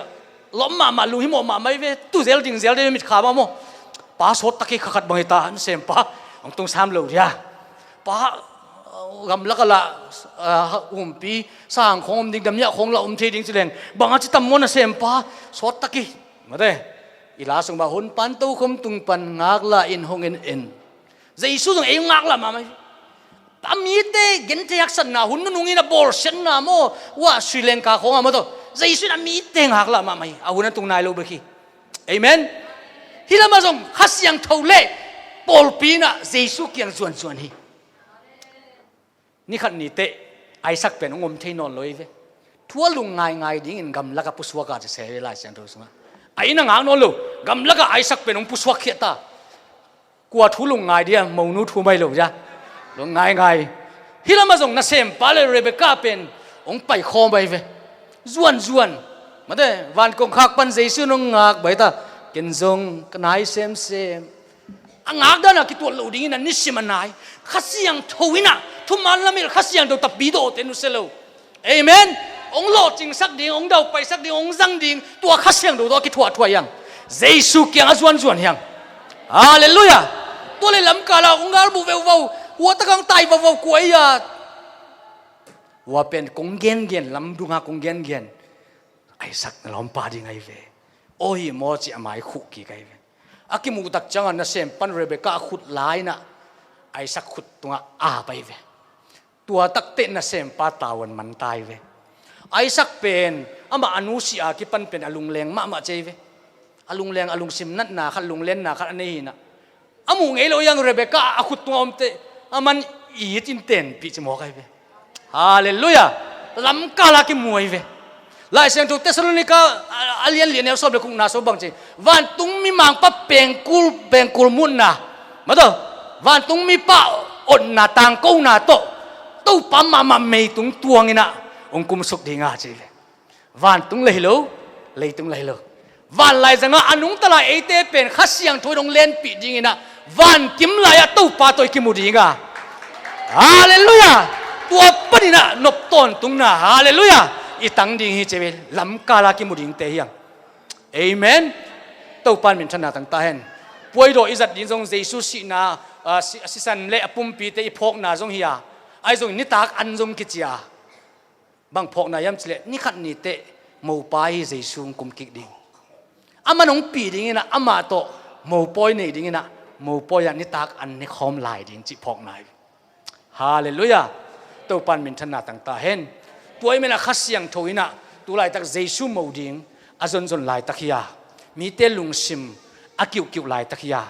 lawp mahmah lunghimawh mahmah i ve. Tu zel ding zel ding mitkha mah maw. Pa sawt tak hi kha khat bang hi ta nasempa. Hong tung sam lo dia. Pa gamlak a lah humpi sang khong om ding damiah khong lah om thei ding ci leng bang a ci tam maw nasempa sawt tak hi. Mate i la sung mah hun pan tokhom tung pan ngaklah in hong en en. Jesu zong ei ngaklah mahmah hi. A mite genthei haksatna hun nunung in a bawlsiatna maw uah Sri Lanka khawngah maw tawh Jesu in a mite ngaklah mahmah hi. A hun a tung nai lo bek hi. Amen. Hi lamah zong Kha Siangtho le pawlpi inah Jesu kiang zuanzuan hi. Nikhat nihteh Isaac pen hong om thei nawn lo hi ve. Thu a lung ngaingai dingin gamlakah pusuaka ci se hi Lai Siangtho sungah. A inn a ngak nawn lo gamlakah Isaac pen hong pusuak khiah ta. Kua thu lung ngai dia monu thu mai lo dia. Lung ngaingai. Hi lamah zong nasempa le Rebecca pen hong paikhawm ahi ve. Zuanzuan. Mate van kongkhak pan Jesu in hong ngak bai ta. Ken zong ka nai semsem. A ngakdan a kituat loh dingin a nisim a nai Kha Siangtho inah thuman lamilh Kha Siangtho tapi dawhte nusia lo. Amen. Hong lawhcingsak ding hong daupaisak ding hong zang ding tua Kha Siangtho tawh a kithuahthuah hiang. Jesu kiang a zuanzuan hiang. Halleluiah. Tua le lamkala hong galbuh veuvo. Hua takang tai vauvo kua ei a. Hua pen kong gengen lamdunga kong gengen Isaac na lawmpa ding ahi ve. Aw hi maw ci a mai khuh kik ahi ve. A kimuhtak cianga nasempan Rebecca a khut la inah Isaac khut tungah ap ahi ve. Tua takteh nasempa tavuan man ta ahi ve. Isaac pen amah a nusia kipan pen a lungleng mahmah ci ahi ve. A lungleng a lungsim natna khat lunglenna khat a nei hinah. A muh ngei lo hiang Rebecca a khut tungah omteh a man it in tenpih ci mawk ahi ve. Halleluiah. Lamkala kimu ahi ve. Lai Siangtho Thessalonica a lian lian neu sawm le kukna sawm bang ci. Vantung mi mangpa pengkul pengkul mutna. Maw taw. Vantung mi pah otna tangkona tawh Topa mahmah meitung tuanginah hong kumsuk dinga ci le. Vantung la hi lo, leitung la hi lo. Van laizangah a nungta lai eite pen Kha Siangtho in hong lenpih dinginah vankim lai-ah Topa tawh i kimu dinga. Halleluiah. Tua paninah nop tawntungna, halleluiah, i tang ding hi ci ve. Lamkala kimu dingte hiang. Amen. Topan minthanna tangta hen. Puaidaw i zat ding zong Jesu sihna, a, si- a sisan le a pumpite i phawkna zong hi a, ahi zong nitak an zong kici a. Bang phawkna hiam cileh, nikhat niteh mopa hi Jesu hong kum kik ding. Aman hong pi dinginah amah tawh mopawi nei dinginah mopawi ah nitak an ne khawm lai ding cih phawkna hi. Halleluiah. Topan minthanna tangta hen. Tua i menah Kha Siangtho inah tu laitak Jesu mo ding a zonzon laitak hi a, mite lungsim a kiuhkiuh laitak hi a,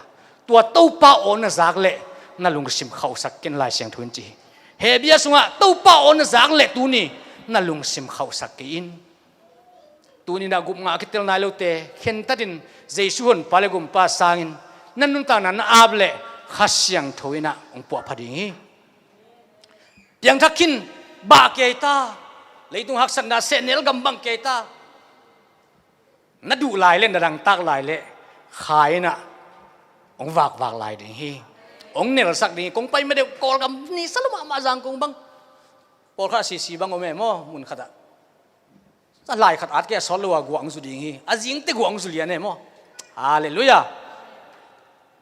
tua Topa aw na zak leh na lungsim khauhsak ken, Lai Siangtho in ci hi. Hebia sungah Topa aw na zak leh tuni na lungsim khauhsak kei in. Tuninah gupngah a kitel nai lote khentatin Jesu honpa le gumpa sangin na nuntakna na ap leh Kha Siangtho inah hong puahpha ding hi. Piangthak khin, bah kei ta. Leitung haksatna sehnel gambang kei ta. Na duh lai leh, na dangtak lai leh Kha inah hong vakvak lai ding hi. Hong nelsak ding hi. Kong pai ma deuh, Kawlgam nisa lo mahmah, Zangkong bang. Pawlkhat a sisi bang om e maw, mun khatah. A lai khat at kei a sawt lo a guah hong zu ding hi. A zingte guah hong zu lian e maw. Halleluiah.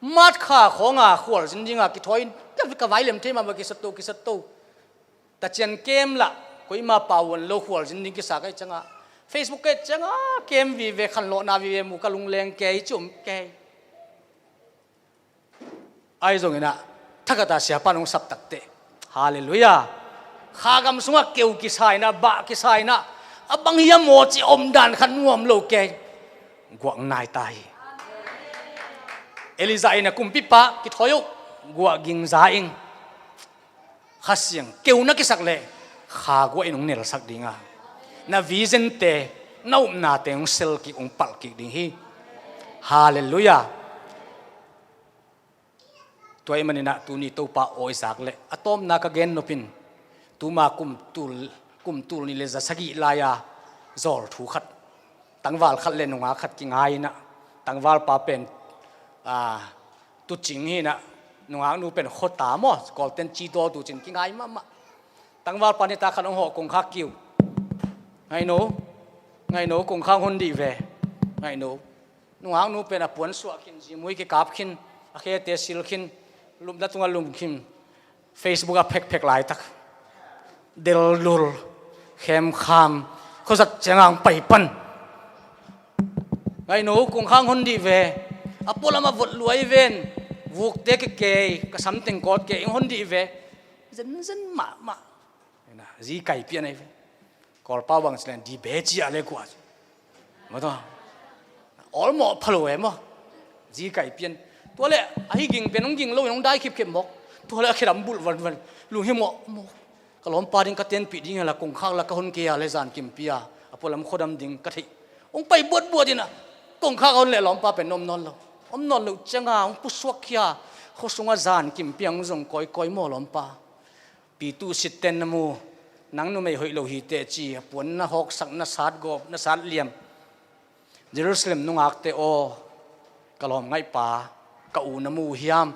Mat kha khawnga khualzin dinga kithawi in, ka vai lem thei mahmah, kisat to, kisat to. Tacian kem lah koima pauan lo khualzin ding kisa ka hih cianga, Facebook ka hih cianga kem vive, khanlawhna vive mu ka lungleng kei, ci om kei. Ahi zonginah thakhatah siapa in hong sap takteh, halleluiah, kha gam sungah keu kisa inah, bah kisa inah, a bang hiam aw cih omdan khat nuam lo kei. Guah nai ta hi. Elijah in a kumpipa kithawi uh, guah ging za ing. Kha Siang keu na kisak leh Kha guah in hong nelsak dinga, na vision-te, na upnate hong sel kik, hong palh kik ding hi. Halleluiah. Tua ahih maninah tuni Topa aw i zak leh, a tawpna ka gen nop in, tuma kum tul, kum tul nih le za sagih lai-a zawl thu khat, tangval khat le nungak khat kingai inah, tangvalpa pen, a, tucing hi inah, nungaknu pen khuata maw, Kawlten cidaw tucin kingai mahmah. Tangvalpa nitak khat hong hawh, kongkhak kiu. Ngaihno, ngaihno, kongkhak hon dih ve. Ngaihno. Nungaknu pen a puan suah khin, zimui kikap khin, a khete sil khin, lupna tungah lum khin, Facebook ah phekphek laitak. Dellul, khemkham, khuazat ciangah hong pai pan. Ngaihno, kongkhak hon dih ve. A pualam a vot luai ven. Vukte kekei, ka samteng kawt kei, hong hon dih ve. Zenzen mahmah. Zi kai pian ahi ve. Kawlpau bang ci leng, di be ci a le kua. Maw tua. Awlmawh pha lo e maw. Zi kai pian. Tua le, ahi ging pian, hong ging lo in hong dai khipkhip mawk. Tua le a khedam bulh vanvan. Lunghimawh mawk. Ka lawmpa ding ka tenpih ding hi a, la kongkhak la ka hon kei a le zan kimpi a, a pualam khuadam ding ka theih. Hong pai buatbuat in a, kongkhak a hon leh lawmpa pen om nawn lo. Om nawn loh cianga hong pusuak khia, khuasungah zan kimpi a hong zong kawikawi maw lawmpa. Pitu sitten na mu, nang numei hoih lo hi teh ci, a puan na hawksak, na satgawp, na satliam. Jerusalem nungakte aw, ka lawmngaihpa, ka u na mu uh hiam?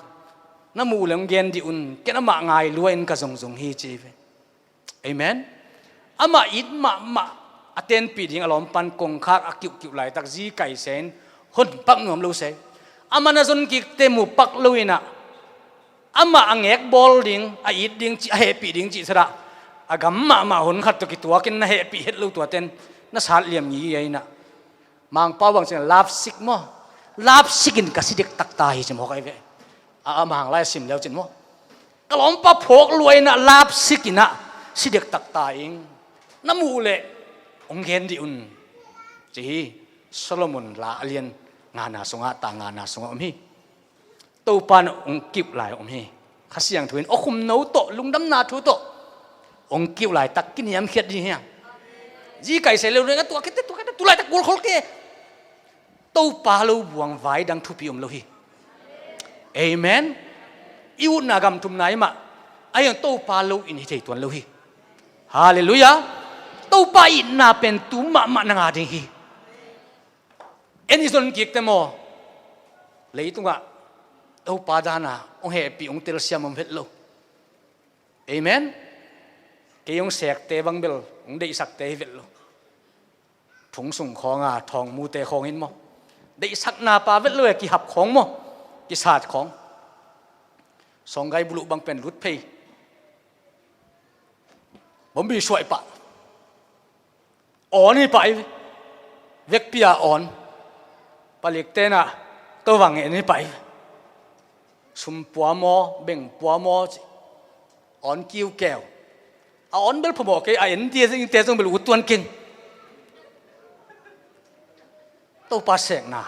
Na muh uh leh hong gen dih un, ken amah ngai lua in ka zongzong hi ci ve. Amen. Amah it mahmah a tenpih ding a lawmpan kongkhak a kiuhkiuh laitak zi kaise in hon pak nuam lo se. Amah na zon kikte mu pak lo in a, amah a ngek bawl ding, a it ding cih, a hehpih ding cih sadah, a gam mahmah hun khat tawh kituakin na hehpih het lo tuaten na satliam ngi a inah. Mangpau bang cin love sick maw? Love sick in ka si dektak ta hi ci mawk ahi ve. A, a Mang lai a sim leu cin maw? Ka lawmpa phawk lua inah love sick inah si dektak ta ing. Na muh leh hong gen dih un ci hi. Solomon la a lian ngana sungah, ta ngana sungah om hi. Topa in hong kiuh lai om hi. Kha Siangtho in awkhumno tawh, lungdamna thu tawh hong kiuh laitak kiniamkhiat ding hi hang. Zi kaise leu ding a, tua kete, tua kete, tu laitak gualkhol ke. Topa lo buang vai dang thupi om lo hi. Amen. I utna gam thumna i mah, Ahi zong Topa lo in hi thei tuan lo hi. Halleluiah. Topa itna pen tu mahmah na ngah ding hi. En i zon kikte maw? Leitungah Topa dana hong hehpih hong telsiam om vet lo. Amen. Kei hong sekte bang bel hong deihsakte hi vet lo. Phung sung khawnga thawngmute khawng in maw? Deihsakna pa vet lo e, kihap khawng maw? Kisat khawng. Sawnggai buluh bang pen lut phei. Bombi suaih pah. Awn hi pah hi. Vekpi-a awn. Palik tenah tovang en hi pah hi. Sum pua maw, beng pua maw ci. Awn kiukeu. A awn bel phamawh kei, a en tia zing tia zong bel ut tuan keng. Topa sekna.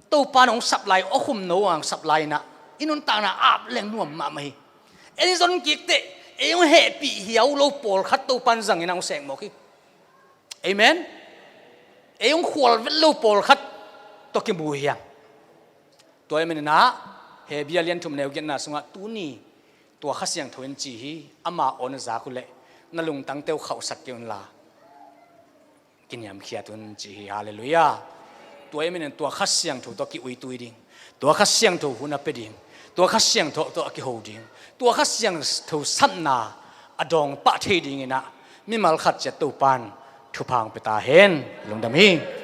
Topa nong sap lai, aw khum no ang sap lai na, i nuntakna ap leng nuam mahmah hi. En i zon kikte, ei hong hehpih hiau lo pawlkhat Topa in zangin a hong sek mawk hi. Amen. Ei hong khual vet lo pawlkhat tawh kimu hiam? Tua ahih manin ah Hebru lian thum neu giatna sungah tuni tua Kha Siangtho in ci hi, ama awn a zak uh leh na lungtangte uh khauhsak kei unla kiniamkhiat un ci hi. Halleluiah. Tua ahih manin tua Kha Siangtho tawh ki-uitui ding, tua Kha Siangtho hun a pia ding, tua Kha Siangtho tawh a kiho ding, tua Kha Siangtho sapna a dawng pah thei dingin ah mimal khat ciat Topa in thupha hong pia ta hen. Lungdam hi.